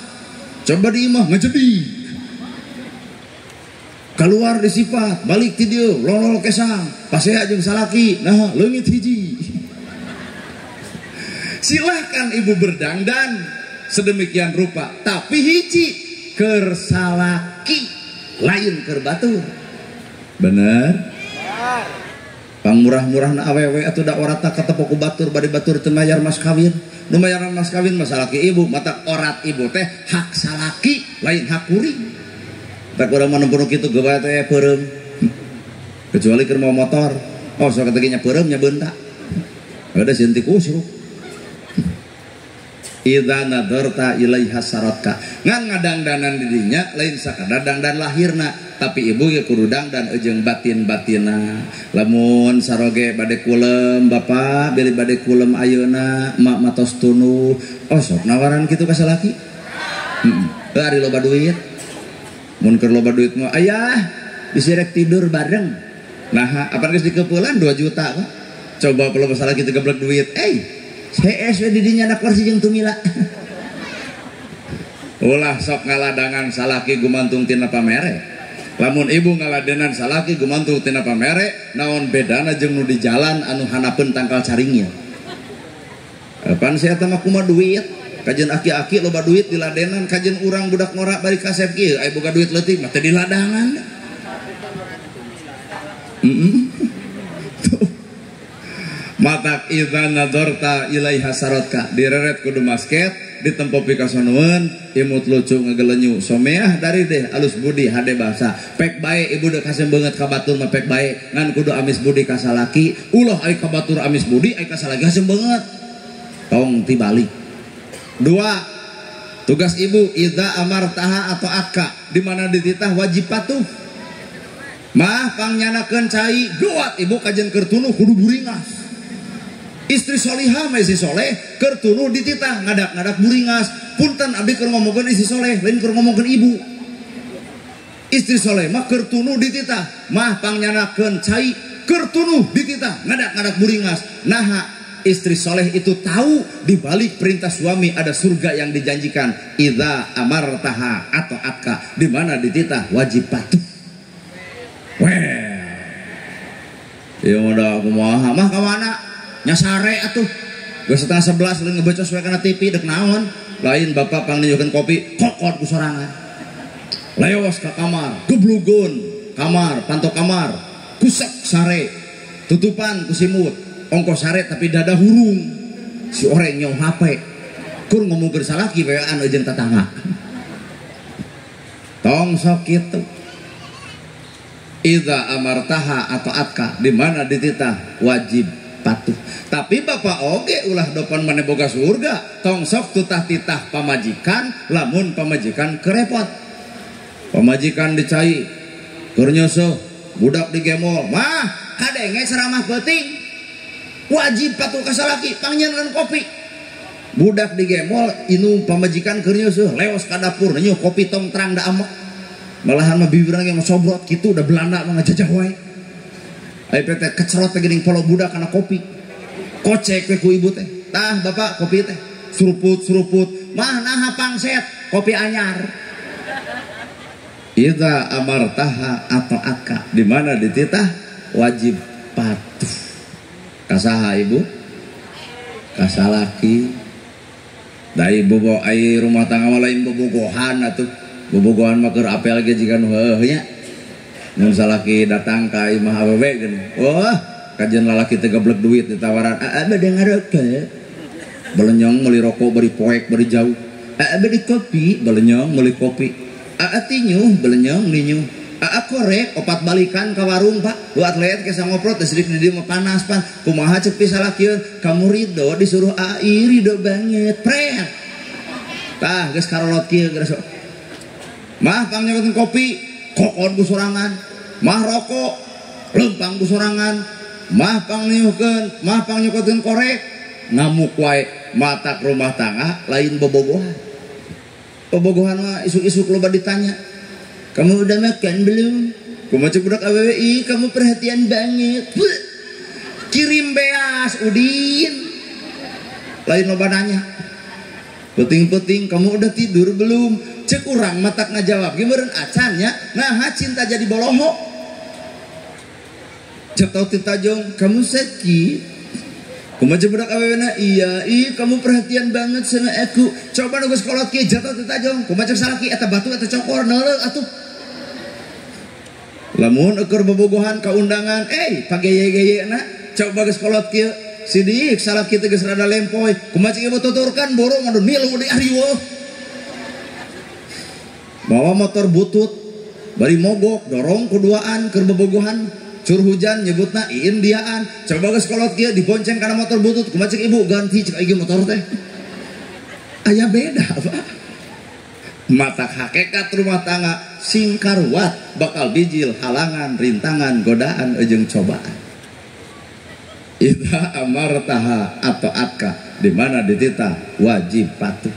A: Coba di imah ngejedi. Keluar disipat, balik ti dieu lolol kesang, pasea jeung salaki, nah leungit hiji. Silahkan ibu berdangdan sedemikian rupa, tapi hiji keur salaki lain keur batur. Bener? Pang murah-murah na awewe atuh da orata katepo ku batur bari batur teu mayar mas kawin. Nu mayaran mas kawin mah salaki ibu, mata orat ibu teh hak salaki lain hak kuring. Tak urang mah nempuh kitu geus bae teh peureum. Kecuali keur mau motor. Oh sok teh nya peureum nya beunta. Ada sieun ti kusruk. Idza nadarta ilaiha saratka. Ngan ngadangdanan di dinya lain sakadar dangdan lahirna, tapi ibu ge kudu dangdan jeung batin-batina. Lamun saroge bade kulem bapak, bilih bade kulem ayeuna, mak matos tunuh. Oh sok nawaran kitu ka salaki. Heeh. Ari loba duit. Mun keur loba duit mah ayah bisi rek tidur bareng. Nah, apa geus dikeupelan 2 juta Pak. Coba kalau masalah kitu geblek duit, CS we di dinya anak kursi jeung tumila. Ulah sok ngaladangan salaki gumantung tina pamere. Lamun ibu ngaladenan salaki gumantung tina pamere, naon bedana jeung nu di jalan anu hanapeun tangkal caringnya. Pan sia teh mah kumaha duit, kajeun aki-aki loba duit diladenan, kajeun urang budak ngora bari kasep kieu aya boga duit leutik mah teh diladangan. Matak idza nadarta ilaiha saratka direret kudu basket ditempo pikasonueun imut lucu ngegelenyu someah dari deh alus budi hade basa pek bae ibu deuk kasem beungeut ka batur mah pek bae ngan kudu amis budi ka salaki ulah ai ka batur amis budi ai ka salaki kasem beungeut tong tibalik. Dua, tugas ibu idza amartaha atau atka di mana dititah wajib patuh. Mah pangyanakeun cai geuat ibu kajen keur tunuh kudu buringas. Istri solihah mah istri soleh keur tunuh dititah ngadak-ngadak buringas. Punten abdi keur ngomongkeun istri soleh lain keur ngomongkeun ibu. Istri soleh mah keur tunuh dititah mah pangyanakeun cai keur tunuh dititah ngadak-ngadak buringas. Naha istri soleh itu tahu di balik perintah suami ada surga yang dijanjikan. Idza amartaha atau atka di mana dititah wajib patuh. Weh, ya udah kumaha mah ka mana? Nyasare atuh. Geus 10:30 leung ngebecos we kana TV dek naon? Lain bapak pangnunjukeun kopi, kokot ku sorangan. Leos ka kamar, geblugun kamar, panto kamar, kusek sare, tutupan ku simut, ongkos sare tapi dada hurung. Si oreng nyaw HP. Kur ngomongkeun salaki wean jeung tatangga. Tong sok kitu. Idza amartaha atau atka di mana dititah wajib patuh. Tapi bapak oge ulah dopan mane boga surga, tong sok tutah titah pamajikan lamun pamajikan kerepot. Pamajikan dicai keur nyeusuh, budak digemol, mah kadenge ceramah peuting. Wajib patuh ka salaki pangnyieun kopi. Budak digemol inung pamajikan keur nyeusuh, leos ka dapur nyuh kopi tong terang da amek. Malahan mah bibirna ge ngosobrot kitu udah Belanda mah ngajajah wae. Ai teh kecerot teh geuning polo budak kana kopi. Kocek we ku ibu teh. Tah bapak kopi teh suruput-suruput. Mah naha pangset kopi anyar. Idza amartaha atau atka di mana dititah wajib patuh. Kasaha ibu? Kasalaki. Da ibu bawa ai rumah tangga mah lain bobogohan atuh. Bobogohan mah keur apel ge jiga nu heueuh nya. Mun salaki datang ka imah awewe geuning. Wah, kajian lalaki teh geblek duit ditawaran. Aa bade ngarokok. Belenyong meuli rokok bari poek bari jauh. Aa bade kopi, belenyong meuli kopi. Aa tinyuh, belenyong ninyuh. Aa korek opat balikan ka warung Pak. Lu atlet ke ngoprot teh sidik di dieu mah panas pan. Kumaha ceuk pi salakieun? Kamu ridho disuruh ai ridho banget. Pret. Tah geus karolot kieu geus. Mah pangnyekeun kopi, kokon ku sorangan. Mah rokok, lempang ku sorangan. mah pangniuhkeun mah pangnyokotkeun korek ngamuk wae matak rumah tangga lain bobogohan. Bobogohan mah isuk-isuk loba ditanya, kamu udah makan belum? Kumaha cek budak awewe, ih kamu perhatian banget. Bleh. Kirim beas Udin. Lain loba nanya. Penting-penting kamu udah tidur belum? Cek urang matak ngajawab gimeureun acan nya. Nah cinta jadi boloho. Cek tau ti tajong, kamu sakit. Kumaha cek budak awewena, iya, ih kamu perhatian banget sama aku. Coba nu geus kolot kieu jatuh ti tajong, kumaha cek salaki eta batu eta cokor neuleuk atuh. Lamun eueur bobogohan ka undangan, pageye-geyena coba geus kolot kieu. Sidik salaki teh geus rada lempoy, kumaha cek ibu tuturkan borong anu milu di ariweuh. Bawa motor butut bari mogok dorong kuduaan keur bobogohan. Cur hujan nyebutna Indiaan. Coba geus kolot kieu dibonceng kana motor butut, kumaha cek ibu ganti cek ieu motor teh. Aya beda, Pak. Mata hakikat rumah tangga sing karuat bakal bijil halangan, rintangan, godaan jeung cobaan. Idza amartaha atau atka, di mana ditita wajib patuh.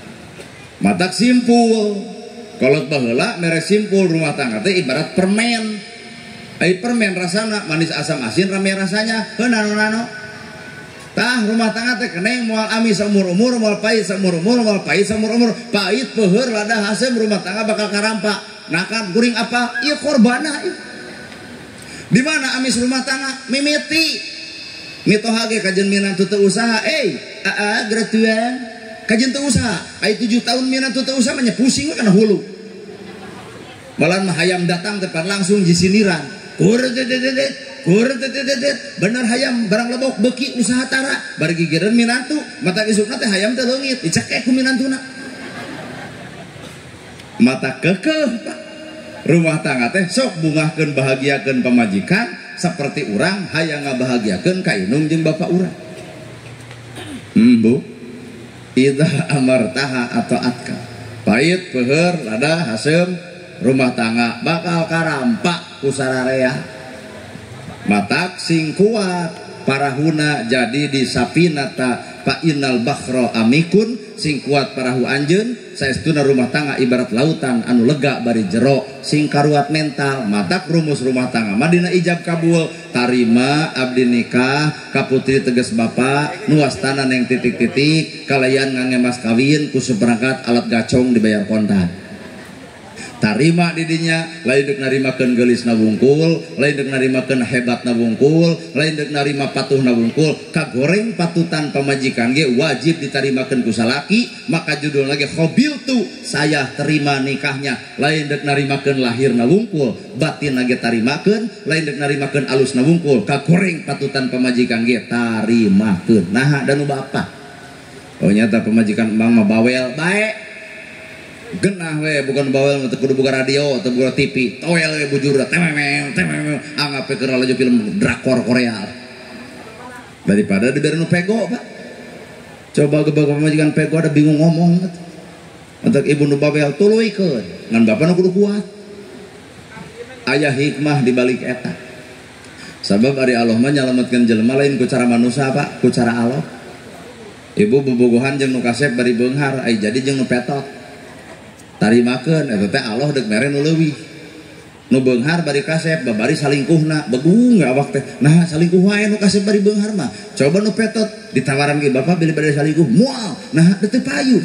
A: Matak simpul. Kolot baheula mere simpul rumah tangga teh ibarat permen. Ai permen rasana manis asam asin rame rasanya, heuh nano-nano. Tah rumah tangga teh keneng moal amis saumur-umur, moal pahit saumur-umur, moal pahit saumur-umur, pahit peuheur lada haseum rumah tangga bakal karampa. Nah kan kuring apa? Ieu korbana ieu. Di mana amis rumah tangga? Mimiti. Mitoha ge kajeun minantu teu usaha, aa gratuan. Kajeun teu usaha, ai 7 tahun minantu teu usaha mah nya pusing we kana hulu. Malan mah hayam datang tepan langsung jisiniran. Bener hayam barang lebok beki usaha tara bari gigireun minantu mata isukna teh hayam teh leungit dicekek ku minantuna. Mata kekeh Pak. Rumah tangga teh sok bungahkeun bahagiakeun pamajikan seperti urang hayang ngabahagiakeun ka indung jeung bapak urang. Bu. Idza amartaha atau atka. Pahit peuheur lada haseum rumah tangga bakal karampak ku sararea. Matak sing kuat parahuna jadi di sapinata fa innal bakhra amikun, sing kuat parahu anjeun saestuna rumah tangga ibarat lautan anu lega bari jero sing karuat mental. Matak rumus rumah tangga madina ijab kabul, tarima abdi nikah ka putri tegas bapak nuastana neng titik-titik kalayan ngange mas kawin ku seperangkat alat gacong dibayar kontan. Tarima didinya lain dek narimakeun geulisna wungkul, lain dek narimakeun hebatna wungkul, lain dek narima patuhna wungkul. Kagoreng patutan pamajikan ge wajib ditarimakeun ku salaki, maka judul lagi khobiltu saya terima nikahnya. Lain dek narimakeun lahirna wungkul, batin ge tarimakeun, lain dek narimakeun alusna wungkul. Kagoreng patutan pamajikan ge tarimakeun. Naha dan nu bapa. Oh nyata pamajikan emang mah bawel bae. Genah we bukan bawel teu kudu buka radio teu buka TV toel we bujur tememem tememem anggap keur laju film drakor Korea daripada diberi nu pego Pak. Coba gebag pamajikan pego ada bingung ngomong untuk ibu nu bawel tuluykeun ngan bapak nu kudu kuat. Aya hikmah di balik eta. Sabab ari Allah mah nyalametkeun jelema lain ku cara manusia Pak, ku cara Allah. Ibu bobogohan jeung nu kasep bari beunghar ai jadi jeung nu petot. Tarimakeun eta teh Allah deuk mere nu leuwih. Nu beunghar bari kasep babari salingkuhna, begung awak teh. Nah salingkuh wae nu kasep bari beunghar mah. Coba nu petot ditawaran ge bapak bilih bade salingkuh, moal. Nah teu payu.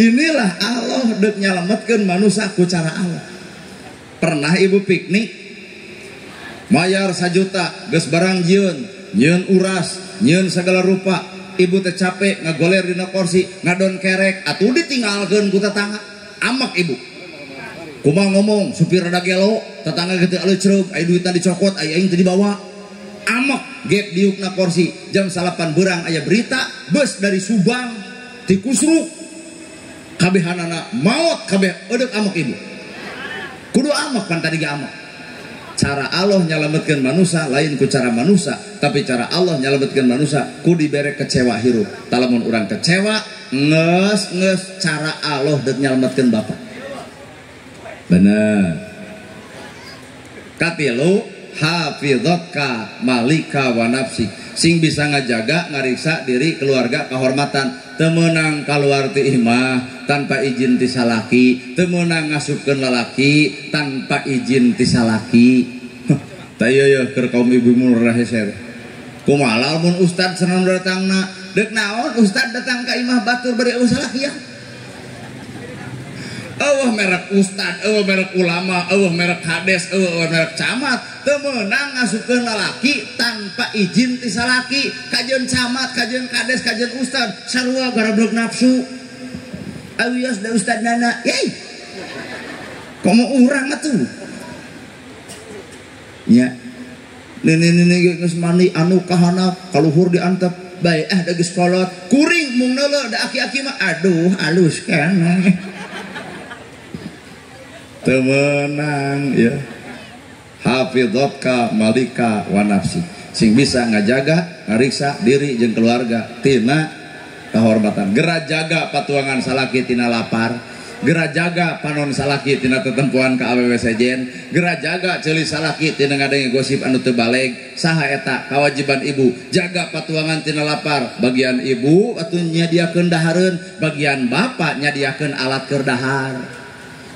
A: Inilah Allah deuk nyalametkeun manusia ku cara Allah. Pernah ibu piknik mayar 1 juta geus barang jieun, nyieun uras, nyieun segala rupa. Ibu teh capek ngagoler dina kursi ngadon kerek atuh ditinggalkeun ku tetangga. Amak ibu kumaha ngomong supir rada gelo tetangga kitu aleucreug aya duitna dicokot aya aing teu dibawa. Amak gep diukna kursi jam 9 beurang aya berita bus dari Subang ti Kusruk kabehanana maot kabeh eudeuk amak ibu. Kudu amak pan tadi ge amak. Cara Allah nyalametkeun manusia lain ku cara manusia, tapi cara Allah nyalametkeun manusia ku dibere kecewa hirup. Talamun urang kecewa ngeus ngeus cara Allah deuk nyalametkeun bapak. Bener. Katilu Hafidhatka malika wa nafsi. Sing bisa ngajaga ngariksa diri keluarga kehormatan. Teu meunang kaluar ti imah tanpa izin ti salaki, teu meunang ngasupkeun lalaki tanpa izin ti salaki. Tah ieu yeuh keur kaum ibu murah hese. Kumaha lamun ustad senang datangna, deuk naon ustad datang ka imah batur bari eueuh salaki ya. Eueuh merek ustad, eueuh merek ulama, eueuh merek kades, eueuh merek camat, teu meunang ngasupkeun lalaki tanpa izin ti salaki. Kajeun camat, kajeun kades, kajeun ustad, sarua garablek nafsu. Awios da ustad nana, yey. Komo urang atuh. Nya. Nenek-nenek geus mandi anu kahana kaluhur diantep bae ah da geus kolot kuring mung neuleuh da aki-aki mah aduh alus keneh. Teu meunang ya. Hafidhatka malika wa nafsi. Sing bisa ngajaga ngariksa diri jeung keluarga tina kehormatan. Gera jaga patuangan salaki tina lapar. Gera jaga panon salaki tina tetempuan ka awewe sejen. Gera jaga ceuli salaki tina ngadenge gosip anu teu baleg. Saha eta kawajiban ibu? Jaga patuangan tina lapar. Bagian ibu atuh nyadiakeun dahareun, bagian bapak nyadiakeun alat keur dahar.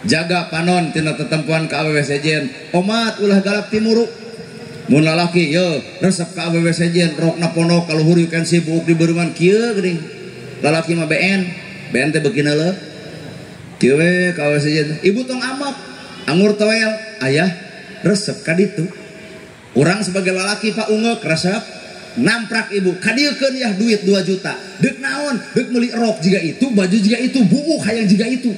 A: Jaga panon tina tetempuan ka awewe sejen. Omat ulah galak timuru. Mun lalaki ye resep ka awewe sejen rokna pondok kaluhur you can see buuk di beureman kieu geuning. Lalaki mah BN, BN teh beuki neuleuh. Kieu we ka awewe sejen. Ibu tong amak, angur toel, ayah resep ka ditu. Urang sebagai lalaki pak ungeuk resep namprak ibu kadieukeun yah duit 2 juta. Deuk naon? Deuk meuli rok jiga itu, baju jiga itu, buuk hayang jiga itu.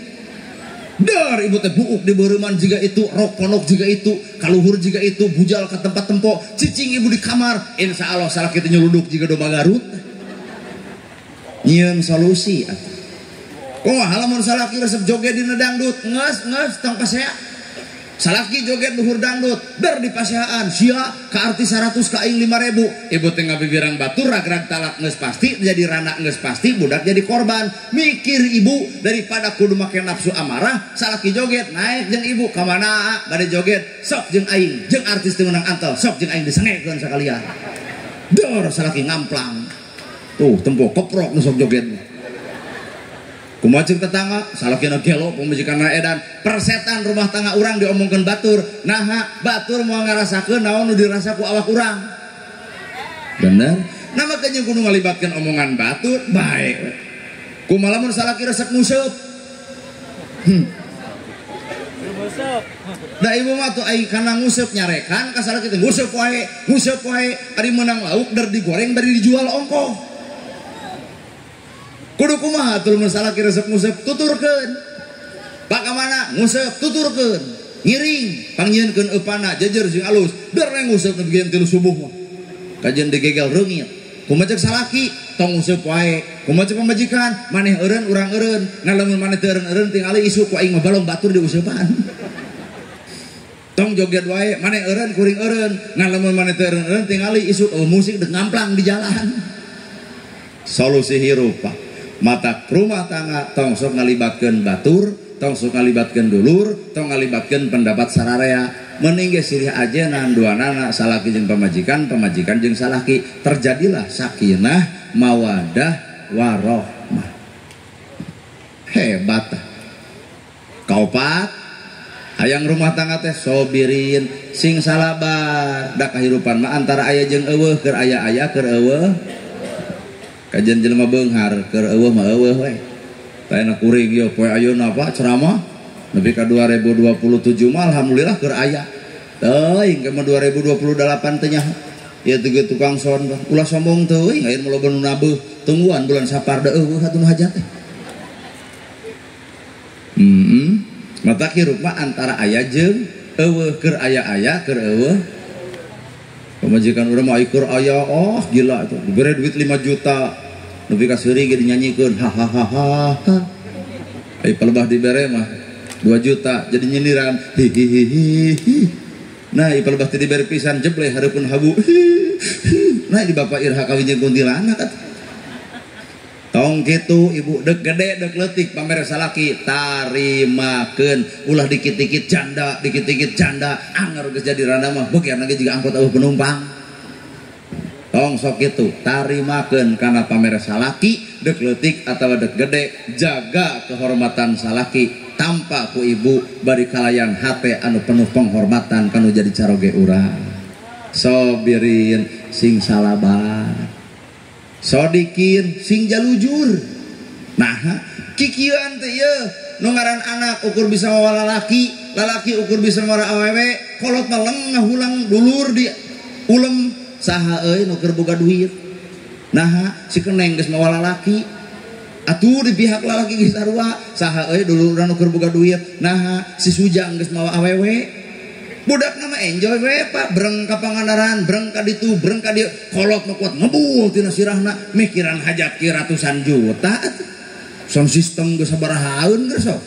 A: Dar ibu teh buuk di beureman jiga itu, rok pondok jiga itu, kaluhur jiga itu, bujal ke tempat tempo, cicing ibu di kamar, insya Allah salah kita nyeluduk jiga domba Garut. Nyieun solusi atuh. Kumaha lamun salaki resep joget dina dangdut, ngeus ngeus tong pasea. Salaki joget luhur dangdut, der di paseaan, sia ka artis 100 ka aing 5.000. Ibu teh ngabibirang batur ragrag talak geus pasti, jadi rana geus pasti, budak jadi korban. Mikir ibu daripada kudu make nafsu amarah, salaki joget naik jeung ibu ka mana bade joget, sok jeung aing, jeung artis teu meunang antel, sok jeung aing disengekeun sakalian. Dor salaki ngamplang. Tuh tempo keprok nu sok joget. Kumaha ceuk tetangga, salakina gelo pamajikanna edan, persetan rumah tangga urang diomongkeun batur. Naha batur moal ngarasakeun naon nu dirasa ku awak urang. Bener? Nah makanya kudu ngalibatkeun omongan batur, bae. Kumaha lamun salaki resep nguseup? Da ibu mah tuh ai kana nguseup nyarekan ka salaki teh nguseup wae, ari meunang lauk der digoreng bari dijual ongkoh. Kudu kumaha atuh lamun salaki resep nguseup tuturkeun. Pak ka mana nguseup tuturkeun. Ngiring pangnyieunkeun eupana jejer sing alus. Der nguseup nepi ka 3 subuh mah. Kajeun digegel reungit. Kumaha ceuk salaki tong nguseup wae. Kumaha ceuk pamajikan maneh eureun urang eureun. Nah lamun maneh teu eureun-eureun tingali isuk ku aing mah balong batur diuseupan. Tong joget wae maneh eureun kuring eureun. Nah lamun maneh teu eureun-eureun tingali isuk musik deuk ngamplang di jalan. Solusi hirup Pak. Mata rumah tangga tong sok ngalibatkeun batur, tong sok ngalibatkeun dulur, tong ngalibatkeun pendapat sararea. Mending ge silih ajenan duanana salaki jeung pamajikan, pamajikan jeung salaki, terjadilah sakinah, mawadah, warohmah. Hebat. Kaopat, hayang rumah tangga teh sobirin, sing salabar. Da kahirupan mah antara aya jeung eueuh, keur aya-aya keur eueuh. Kajian jelema beunghar keur eueuh mah eueuh we. Tayana kuring ieu poe ayeuna Pak ceramah nepi ka 2027 mah alhamdulillah keur aya. Teuing ke mah 2028 teh nyaho. Ieu teh tukang son ulah sombong teuing aya mah loba nu nabeuh tungguan bulan Sapar da eueuh atuh nu hajat teh. Mata hirup mah antara aya jeung eueuh keur aya-aya keur eueuh. Pamajikan urang mah ikur aya, oh gila itu. Dibere duit 5 juta. Nepi ka seuri ge dinyanyikeun ha ha ha ha. Ai palebah dibere mah 2 juta jadi nyindiran hi hi hi hi. Nah, ai palebah teu dibere pisan jebleh hareupeun habu. Nah, di bapak irha kawin jeung kuntilanak atuh. Tong Tong kitu ibu dek gede dek leutik pamere salaki tarimakeun ulah dikit-dikit janda dikit-dikit janda anger geus jadi randa mah beukirna ge jiga angkot eueuh penumpang. Tong sok kitu tarimakeun kana pamere salaki dek leutik atawa dek gede jaga kehormatan salaki tanpa ku ibu bari kalayan hate anu penuh penghormatan kanu jadi caroge urang. Sobirin sing salabar sodikin sing jalujur. Nah kikieuan teh ieu nu ngaran anak ukur bisa mawa lalaki, lalaki ukur bisa mawa awewe, kolot mah leng ngahulang dulur di ulem saha euy nu keur boga duit. Nah si keneng geus mawa lalaki atuh di pihak lalaki geus sarua saha euy dulur nu keur boga duit. Nah si sujang geus mawa awewe. Budak nama enjoy we pak, breng ka Pangandaran, breng ka ditu, breng ka dieu, kolot mah kuat ngebul tina sirahna, mikiran hajat ki ratusan juta. Sound system geus sabarahaeun geus sok.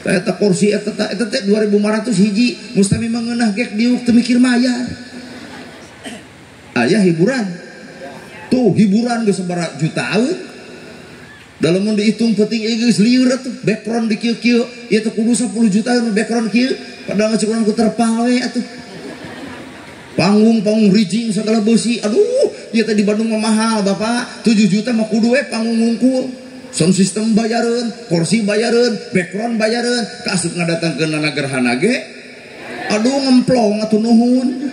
A: Eta kursi eta eta teh 2500 hiji, mustami mangeunah gek diuk teu mikir mayar. Aya hiburan. Tuh hiburan geus sabaraha jutaan. Dalam mun dihitung penting ieu geus lieur atuh, background di kieu-kieu, ieu teh kudu 10 juta nu background kieu. Padahal masih kurang ku terpal we atuh. Panggung-panggung rijing segala besi. Aduh, ieu teh di Bandung mah mahal, Bapak. 7 juta mah kudu we panggung ngungkul. Sound system bayareun, kursi bayareun, background bayareun, kaasup ngadatangkeun nana gerhana ge. Aduh ngemplong atuh nuhun.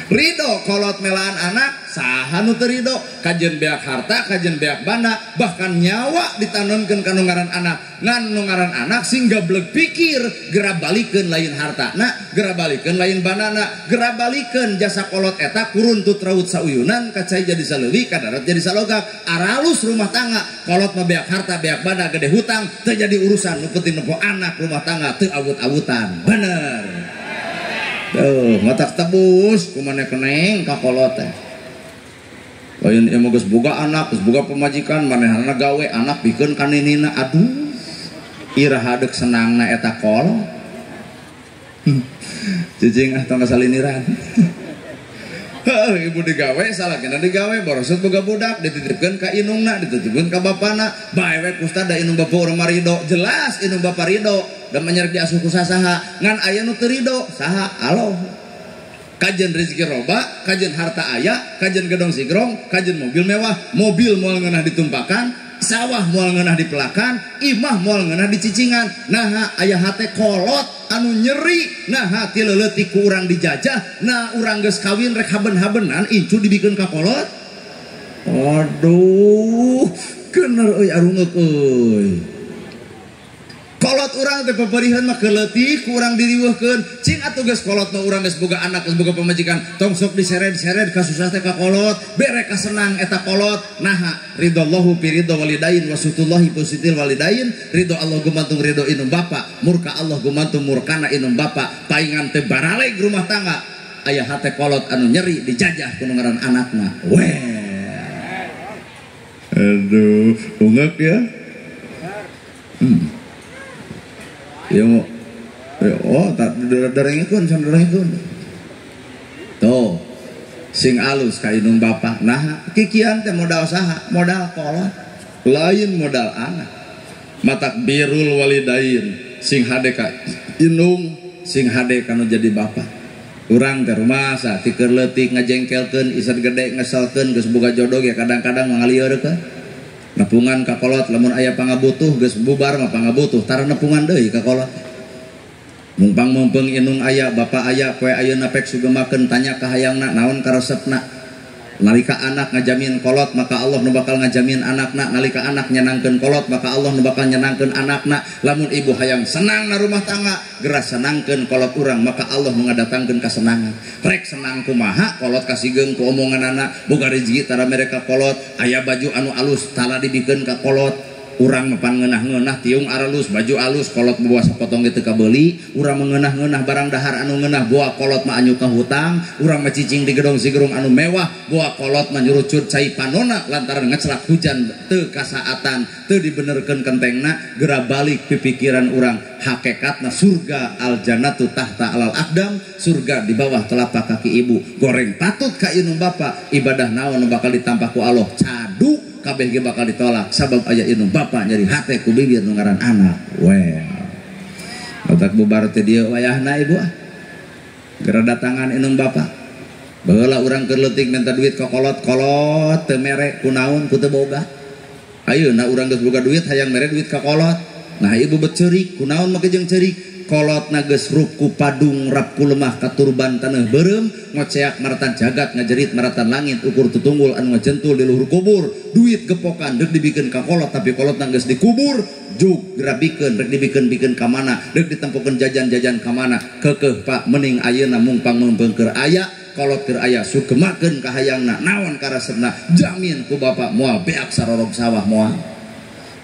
A: Ridho kolot melaan anak, saha nu teu ridho, kajen beak harta, kajen beak banda, bahkan nyawa ditanunkeun ka nu ngaran anak. Ngan nu ngaran anak sing gableg pikir, gera balikeun lain hartana, gera balikeun lain bandana, gera balikeun jasa kolot eta kuruntut raut sauyunan, kacai jadi saleuwi, kadarat jadi salogak, aralus rumah tangga, kolot mah beak harta, beak banda, gede hutang, teu jadi urusan, nu penting nempo anak rumah tangga teu awut-awutan. Bener. Tuh, matak tebus kumane keneng ka kolot teh. Lain ieu mah geus boga anak, geus boga pamajikan, manehna gawe anak pikeun ka ninina. Aduh. Iraha deuk senangna eta kolot. Cicing ah tong kasaliniran. Heuh, ibu digawe salakina digawe borosot boga budak dititipkeun ka inungna, dititipkeun ka bapana. Bae we kusta da inung bapa urang mah ridho. Jelas inung bapa ridho. Dan menyerek diasuh ku saha ngan aya nu teu ridho saha aloh. Kajen rezeki roba, kajen harta aya, kajen gedong sigrong, kajen mobil mewah, mobil moal ngeunah ditumpakan, sawah moal ngeunah dipelakan, imah moal ngeunah dicicingan. Naha aya hate kolot anu nyeri, naha ti leuletik ku urang dijajah, nah urang geus kawin rek haben-habenan incu dibikeun ka kolot. Aduh, kener euy arungeuk euy. Kolot urang teh peperihan mah keleutik ku urang diriweuhkeun. Cing atuh geus kolot mah urang geus boga anak, geus boga pamajikan, tong sok diseret-seret ka susah teh ka kolot, bere kasenang eta kolot. Naha ridallahu fi ridha walidain wa sutullahi fi sutil walidain, ridho Allah gumantung ridho inum bapa, murka Allah gumantung murkana inum bapa. Paingan teh baraleg rumah tangga, aya hate kolot anu nyeri dijajah ku nu ngaran anakna. Weh. Aduh, ungeuk ya. Ya mau, oh tak darengikeun, san darengikeun. Tuh, sing alus ka inung bapa. Nah, kikian teh modal saha? Modal kolot, lain modal anak. Matak birrul walidain, sing hade ka inung, sing hade ka nu jadi bapa. Urang teh rumasa ti keur leutik ngajengkelkeun, isan gede ngeselkeun, geus boga jodoh ge kadang-kadang mangalieurkeun. Nepungan ka kolot lamun aya pangabutuh geus bubar mah pangabutuh tara nepungan deui ka kolot. Mumpang mumpung inung aya bapa aya poe ayeuna pek sugemakeun tanya ka hayangna naon karesepna. Nalika anak ngajamin kolot maka Allah nu bakal ngajamin anakna, nalika anak nyenangkeun kolot maka Allah nu bakal nyenangkeun anakna. Lamun ibu hayang senang na rumah tangga geura senangkeun kolot urang maka Allah nu ngadatangkeun kasenangan. Rek senang kumaha kolot kasigeung ku omonganana, boga rezeki tara mere ka kolot, aya baju anu alus tara dibikeun ka kolot. Urang mah pan ngeunah-ngeunah tiung aralus baju alus kolot boa sapotong ge teu kabeuli, urang mengeunah-ngeunah barang dahar anu ngeunah boa kolot mah anyu ka hutang, urang mah cicing di gedong sigerung anu mewah boa kolot mah nyurucut cai panona lantaran ngecelak hujan teu kasaatan teu dibenerkeun kentengna, geura balik pipikiran urang hakikatna surga al jannatu tahta alal aqdam, surga di bawah telapak kaki ibu. Goreng patut ka inung bapa, ibadah naon nu bakal ditampah ku Allah? Cadel. Ngadu kabeh ge bakal ditolak sabab aya indung bapa nyeri hate ku bibir nu ngaran anak. Well. Otak bubar teh dieu wayahna ibu ah. Geura datangan indung bapa. Baheula urang keur leutik minta duit ka kolot-kolot teu mere kunaon ku teu boga. Ayeuna urang geus boga duit hayang mere duit ka kolot. Nah ibu bet ceurik kunaon make jeung ceurik. Kolot na geus rup ku padung rap ku lemah katurban taneuh beureum ngoceak maratan jagat ngajerit maratan langit ukur tutunggul anu ngajentul di luhur kubur duit gepokan deuk dibikeun ka kolot tapi kolot na geus dikubur jug grabikeun rek dibikeun-bikeun ka mana deuk ditempokeun jajan-jajan ka mana keukeuh Pak mending ayeuna mungpang meungpeung aya kolot keur aya sukemakeun ka hayangna naon karesepna jamin ku bapak moal beak sarorog sawah moal.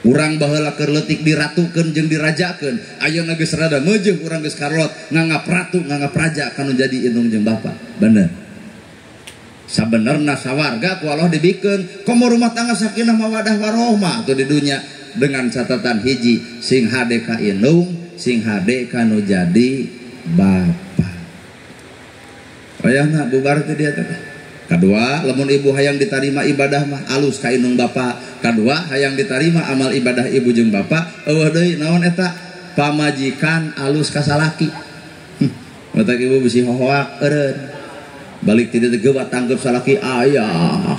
A: Urang baheula keur leutik diratukeun jeung dirajakeun ayeuna geus rada meujeuh urang geus karolot nganggap ratu nganggap raja kanu jadi indung jeung bapa. Bener. Sabenerna sawarga ku Allah dibikeun komo rumah tangga sakinah mawadah warohmah atuh di dunya dengan catatan hiji sing hade ka indung sing hade kanu jadi bapa. Wayahna bubar teh dia teh. Kadua lamun ibu hayang ditarima ibadah mah alus ka indung bapa. Kadua hayang ditarima amal ibadah ibu jeung bapa eueuh deui naon eta pamajikan alus ka salaki. Matak ibu bisi hohoak eureun. Balik ti dieu teh geuwat tangkep salaki ayah.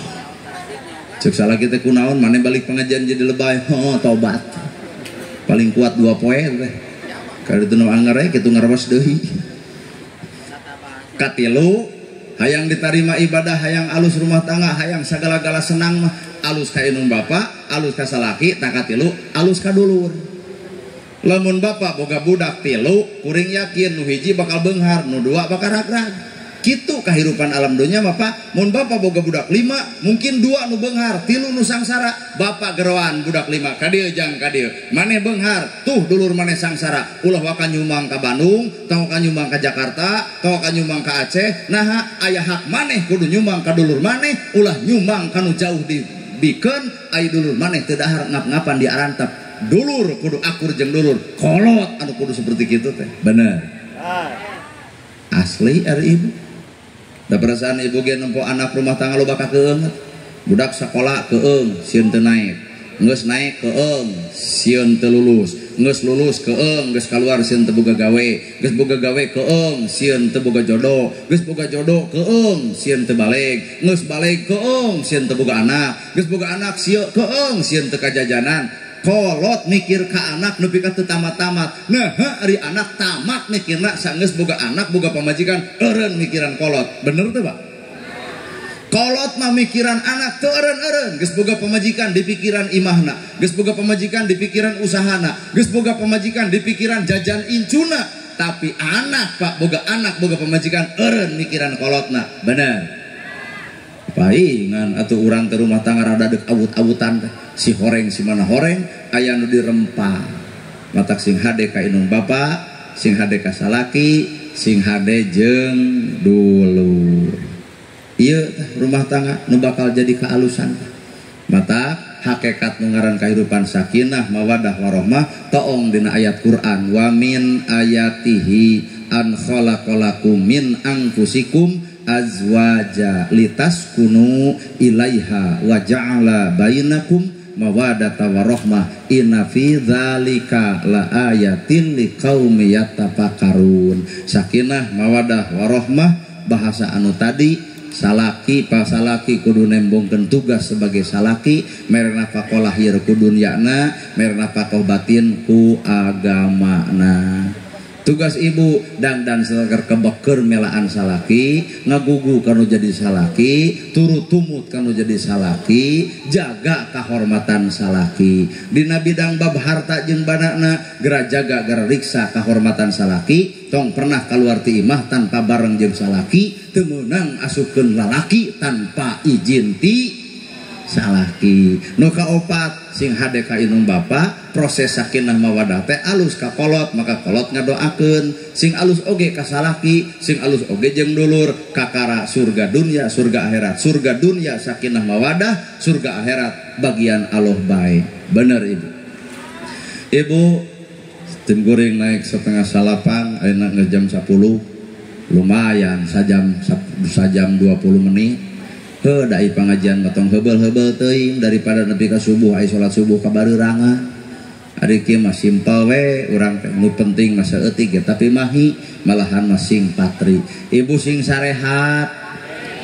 A: Ceuk salaki teh kunaon maneh balik pengajian jadi lebay. Heuh tobat. Paling kuat 2 poe teh. Ka ditu nu anger we kitu ngarewas deui. Katilu hayang ditarima ibadah hayang alus rumah tangga hayang sagala-gala senang mah alus ka indung bapa alus ka salaki tah katilu alus ka dulur. Lamun bapa boga budak tilu kuring yakin nu hiji bakal beunghar nu dua bakal ragrag. Kitu kahirupan alam dunya mah Pak. Mun bapa boga budak 5 mungkin 2 nu beunghar 3 nu sangsara. Bapak geroan budak 5 ka dieu jang ka dieu maneh beunghar tuh dulur maneh sangsara ulah waka nyumang ka Bandung tong ka nyumang ka Jakarta tong ka nyumang ka Aceh naha aya hak maneh kudu nyumang ka dulur maneh ulah nyumang ka nu jauh dibikeun aya dulur maneh teu dahar ngap-ngapan di arantep dulur kudu akur jeung dulur kolot anu kudu seperti kitu teh. Bener. Asli ari ibu. Da perasaan ibu ge nempo anak rumah tangga loba kakeung. Budak sakola keung sieun teu naek. Geus naek keung sieun teu lulus. Geus lulus keung geus kaluar sieun teu boga gawe. Geus boga gawe keung sieun teu boga jodoh. Geus boga jodoh keung sieun teu baleg. Geus baleg keung sieun teu boga anak. Geus boga anak sieun keung sieun teu kajajanan. Kolot mikir ka anak nepi ka teu tamat-tamat. Nah, ari anak tamat mikirna sanggeus boga anak boga pamajikan eureun mikiran kolot. Bener teu, Pak? Kolot mah mikiran anak teu eureun-eureun, geus boga pamajikan di pikiran imahna, geus boga pamajikan di pikiran usahana, geus boga pamajikan di pikiran jajan incuna. Tapi anak, Pak, boga anak boga pamajikan eureun mikiran kolotna. Bener. Paingan atuh urang teh rumah tangga rada deuk awut-awutan teh. Si horeng si mana horeng aya nu dirempah. Matak sing hade ka indung bapa, sing hade ka salaki, sing hade jeung dulur. Ieu teh rumah tangga nu bakal jadi kaalusan. Matak hakikat nu ngaran kahirupan sakinah mawadah warohmah toong dina ayat Quran wa min ayatihi an khalaqalakum min anfusikum azwaja litaskunu ilaiha wa ja'ala bainakum mawadata warahmah inna fi dzalika laayatin liqaumi yatafakkarun. Sakinah mawadah warahmah bahasa anu tadi salaki pasalaki kudu nembongkeun tugas sebagai salaki mere nafkah lahir ku dunyana mere nafkah batin ku agamana. Tugas ibu dandan seger kebeker melaan salaki ngagugu kanu jadi salaki turut tumut kanu jadi salaki jaga kahormatan salaki dina bidang bab harta jeung banana gera jaga gera riksa kahormatan salaki tong pernah keluar ti imah tanpa bareng jeung salaki teu meunang asupkeun lalaki tanpa izin ti salaki. Nu kaopat sing hade ka indung bapa proses sakinah mawadah teh alus ka kolot maka kolot ngadoakeun sing alus oge ka salaki sing alus oge jeung dulur kakara surga dunia surga akhirat surga dunia sakinah mawadah surga akhirat bagian Allah bae. Bener ibu. Ibu tim goreng naik 8:30 ayeuna geus jam 10 lumayan sajam 20 menit. Heuh da pangajian mah tong heubeul-heubeul teuing daripada nepi ka subuh ai salat subuh ka bareurangan. Ari kieu mah simpel we urang teh nu penting mah saeutik ge tapi mahi malahan mah sing patri. Ibu sing sarehat,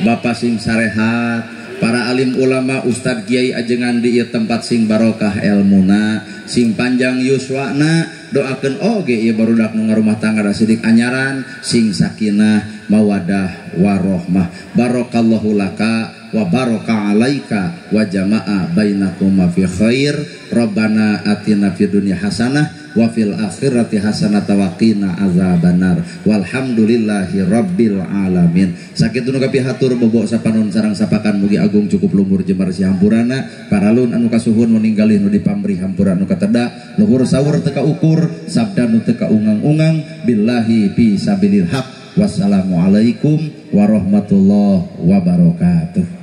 A: bapak sing sarehat, para alim ulama ustad kiai ajengan di ieu tempat sing barokah elmuna, sing panjang yuswana, doakeun oge ieu barudak nu ngarumah tangga da sidik anyaran sing sakinah mawadah warohmah. Barakallahu laka wa baraka alaika wa jama'a bainakuma fi khair. Rabbana atina fid dunya hasanah wa fil akhirati hasanah wa qina azabannar. Walhamdulillahi rabbil alamin. Sakitu nu kapihatur bobok sapanon sareng sapakan mugi agung cukup lumur jembar si hampurana paralun anu kasuhun meninggalih nu dipamri hampura nu kateda luhur sawur teu kaukur sabda nu teu kaungang-ungang billahi fi sabilil haq. Wassalamualaikum warahmatullahi wabarakatuh.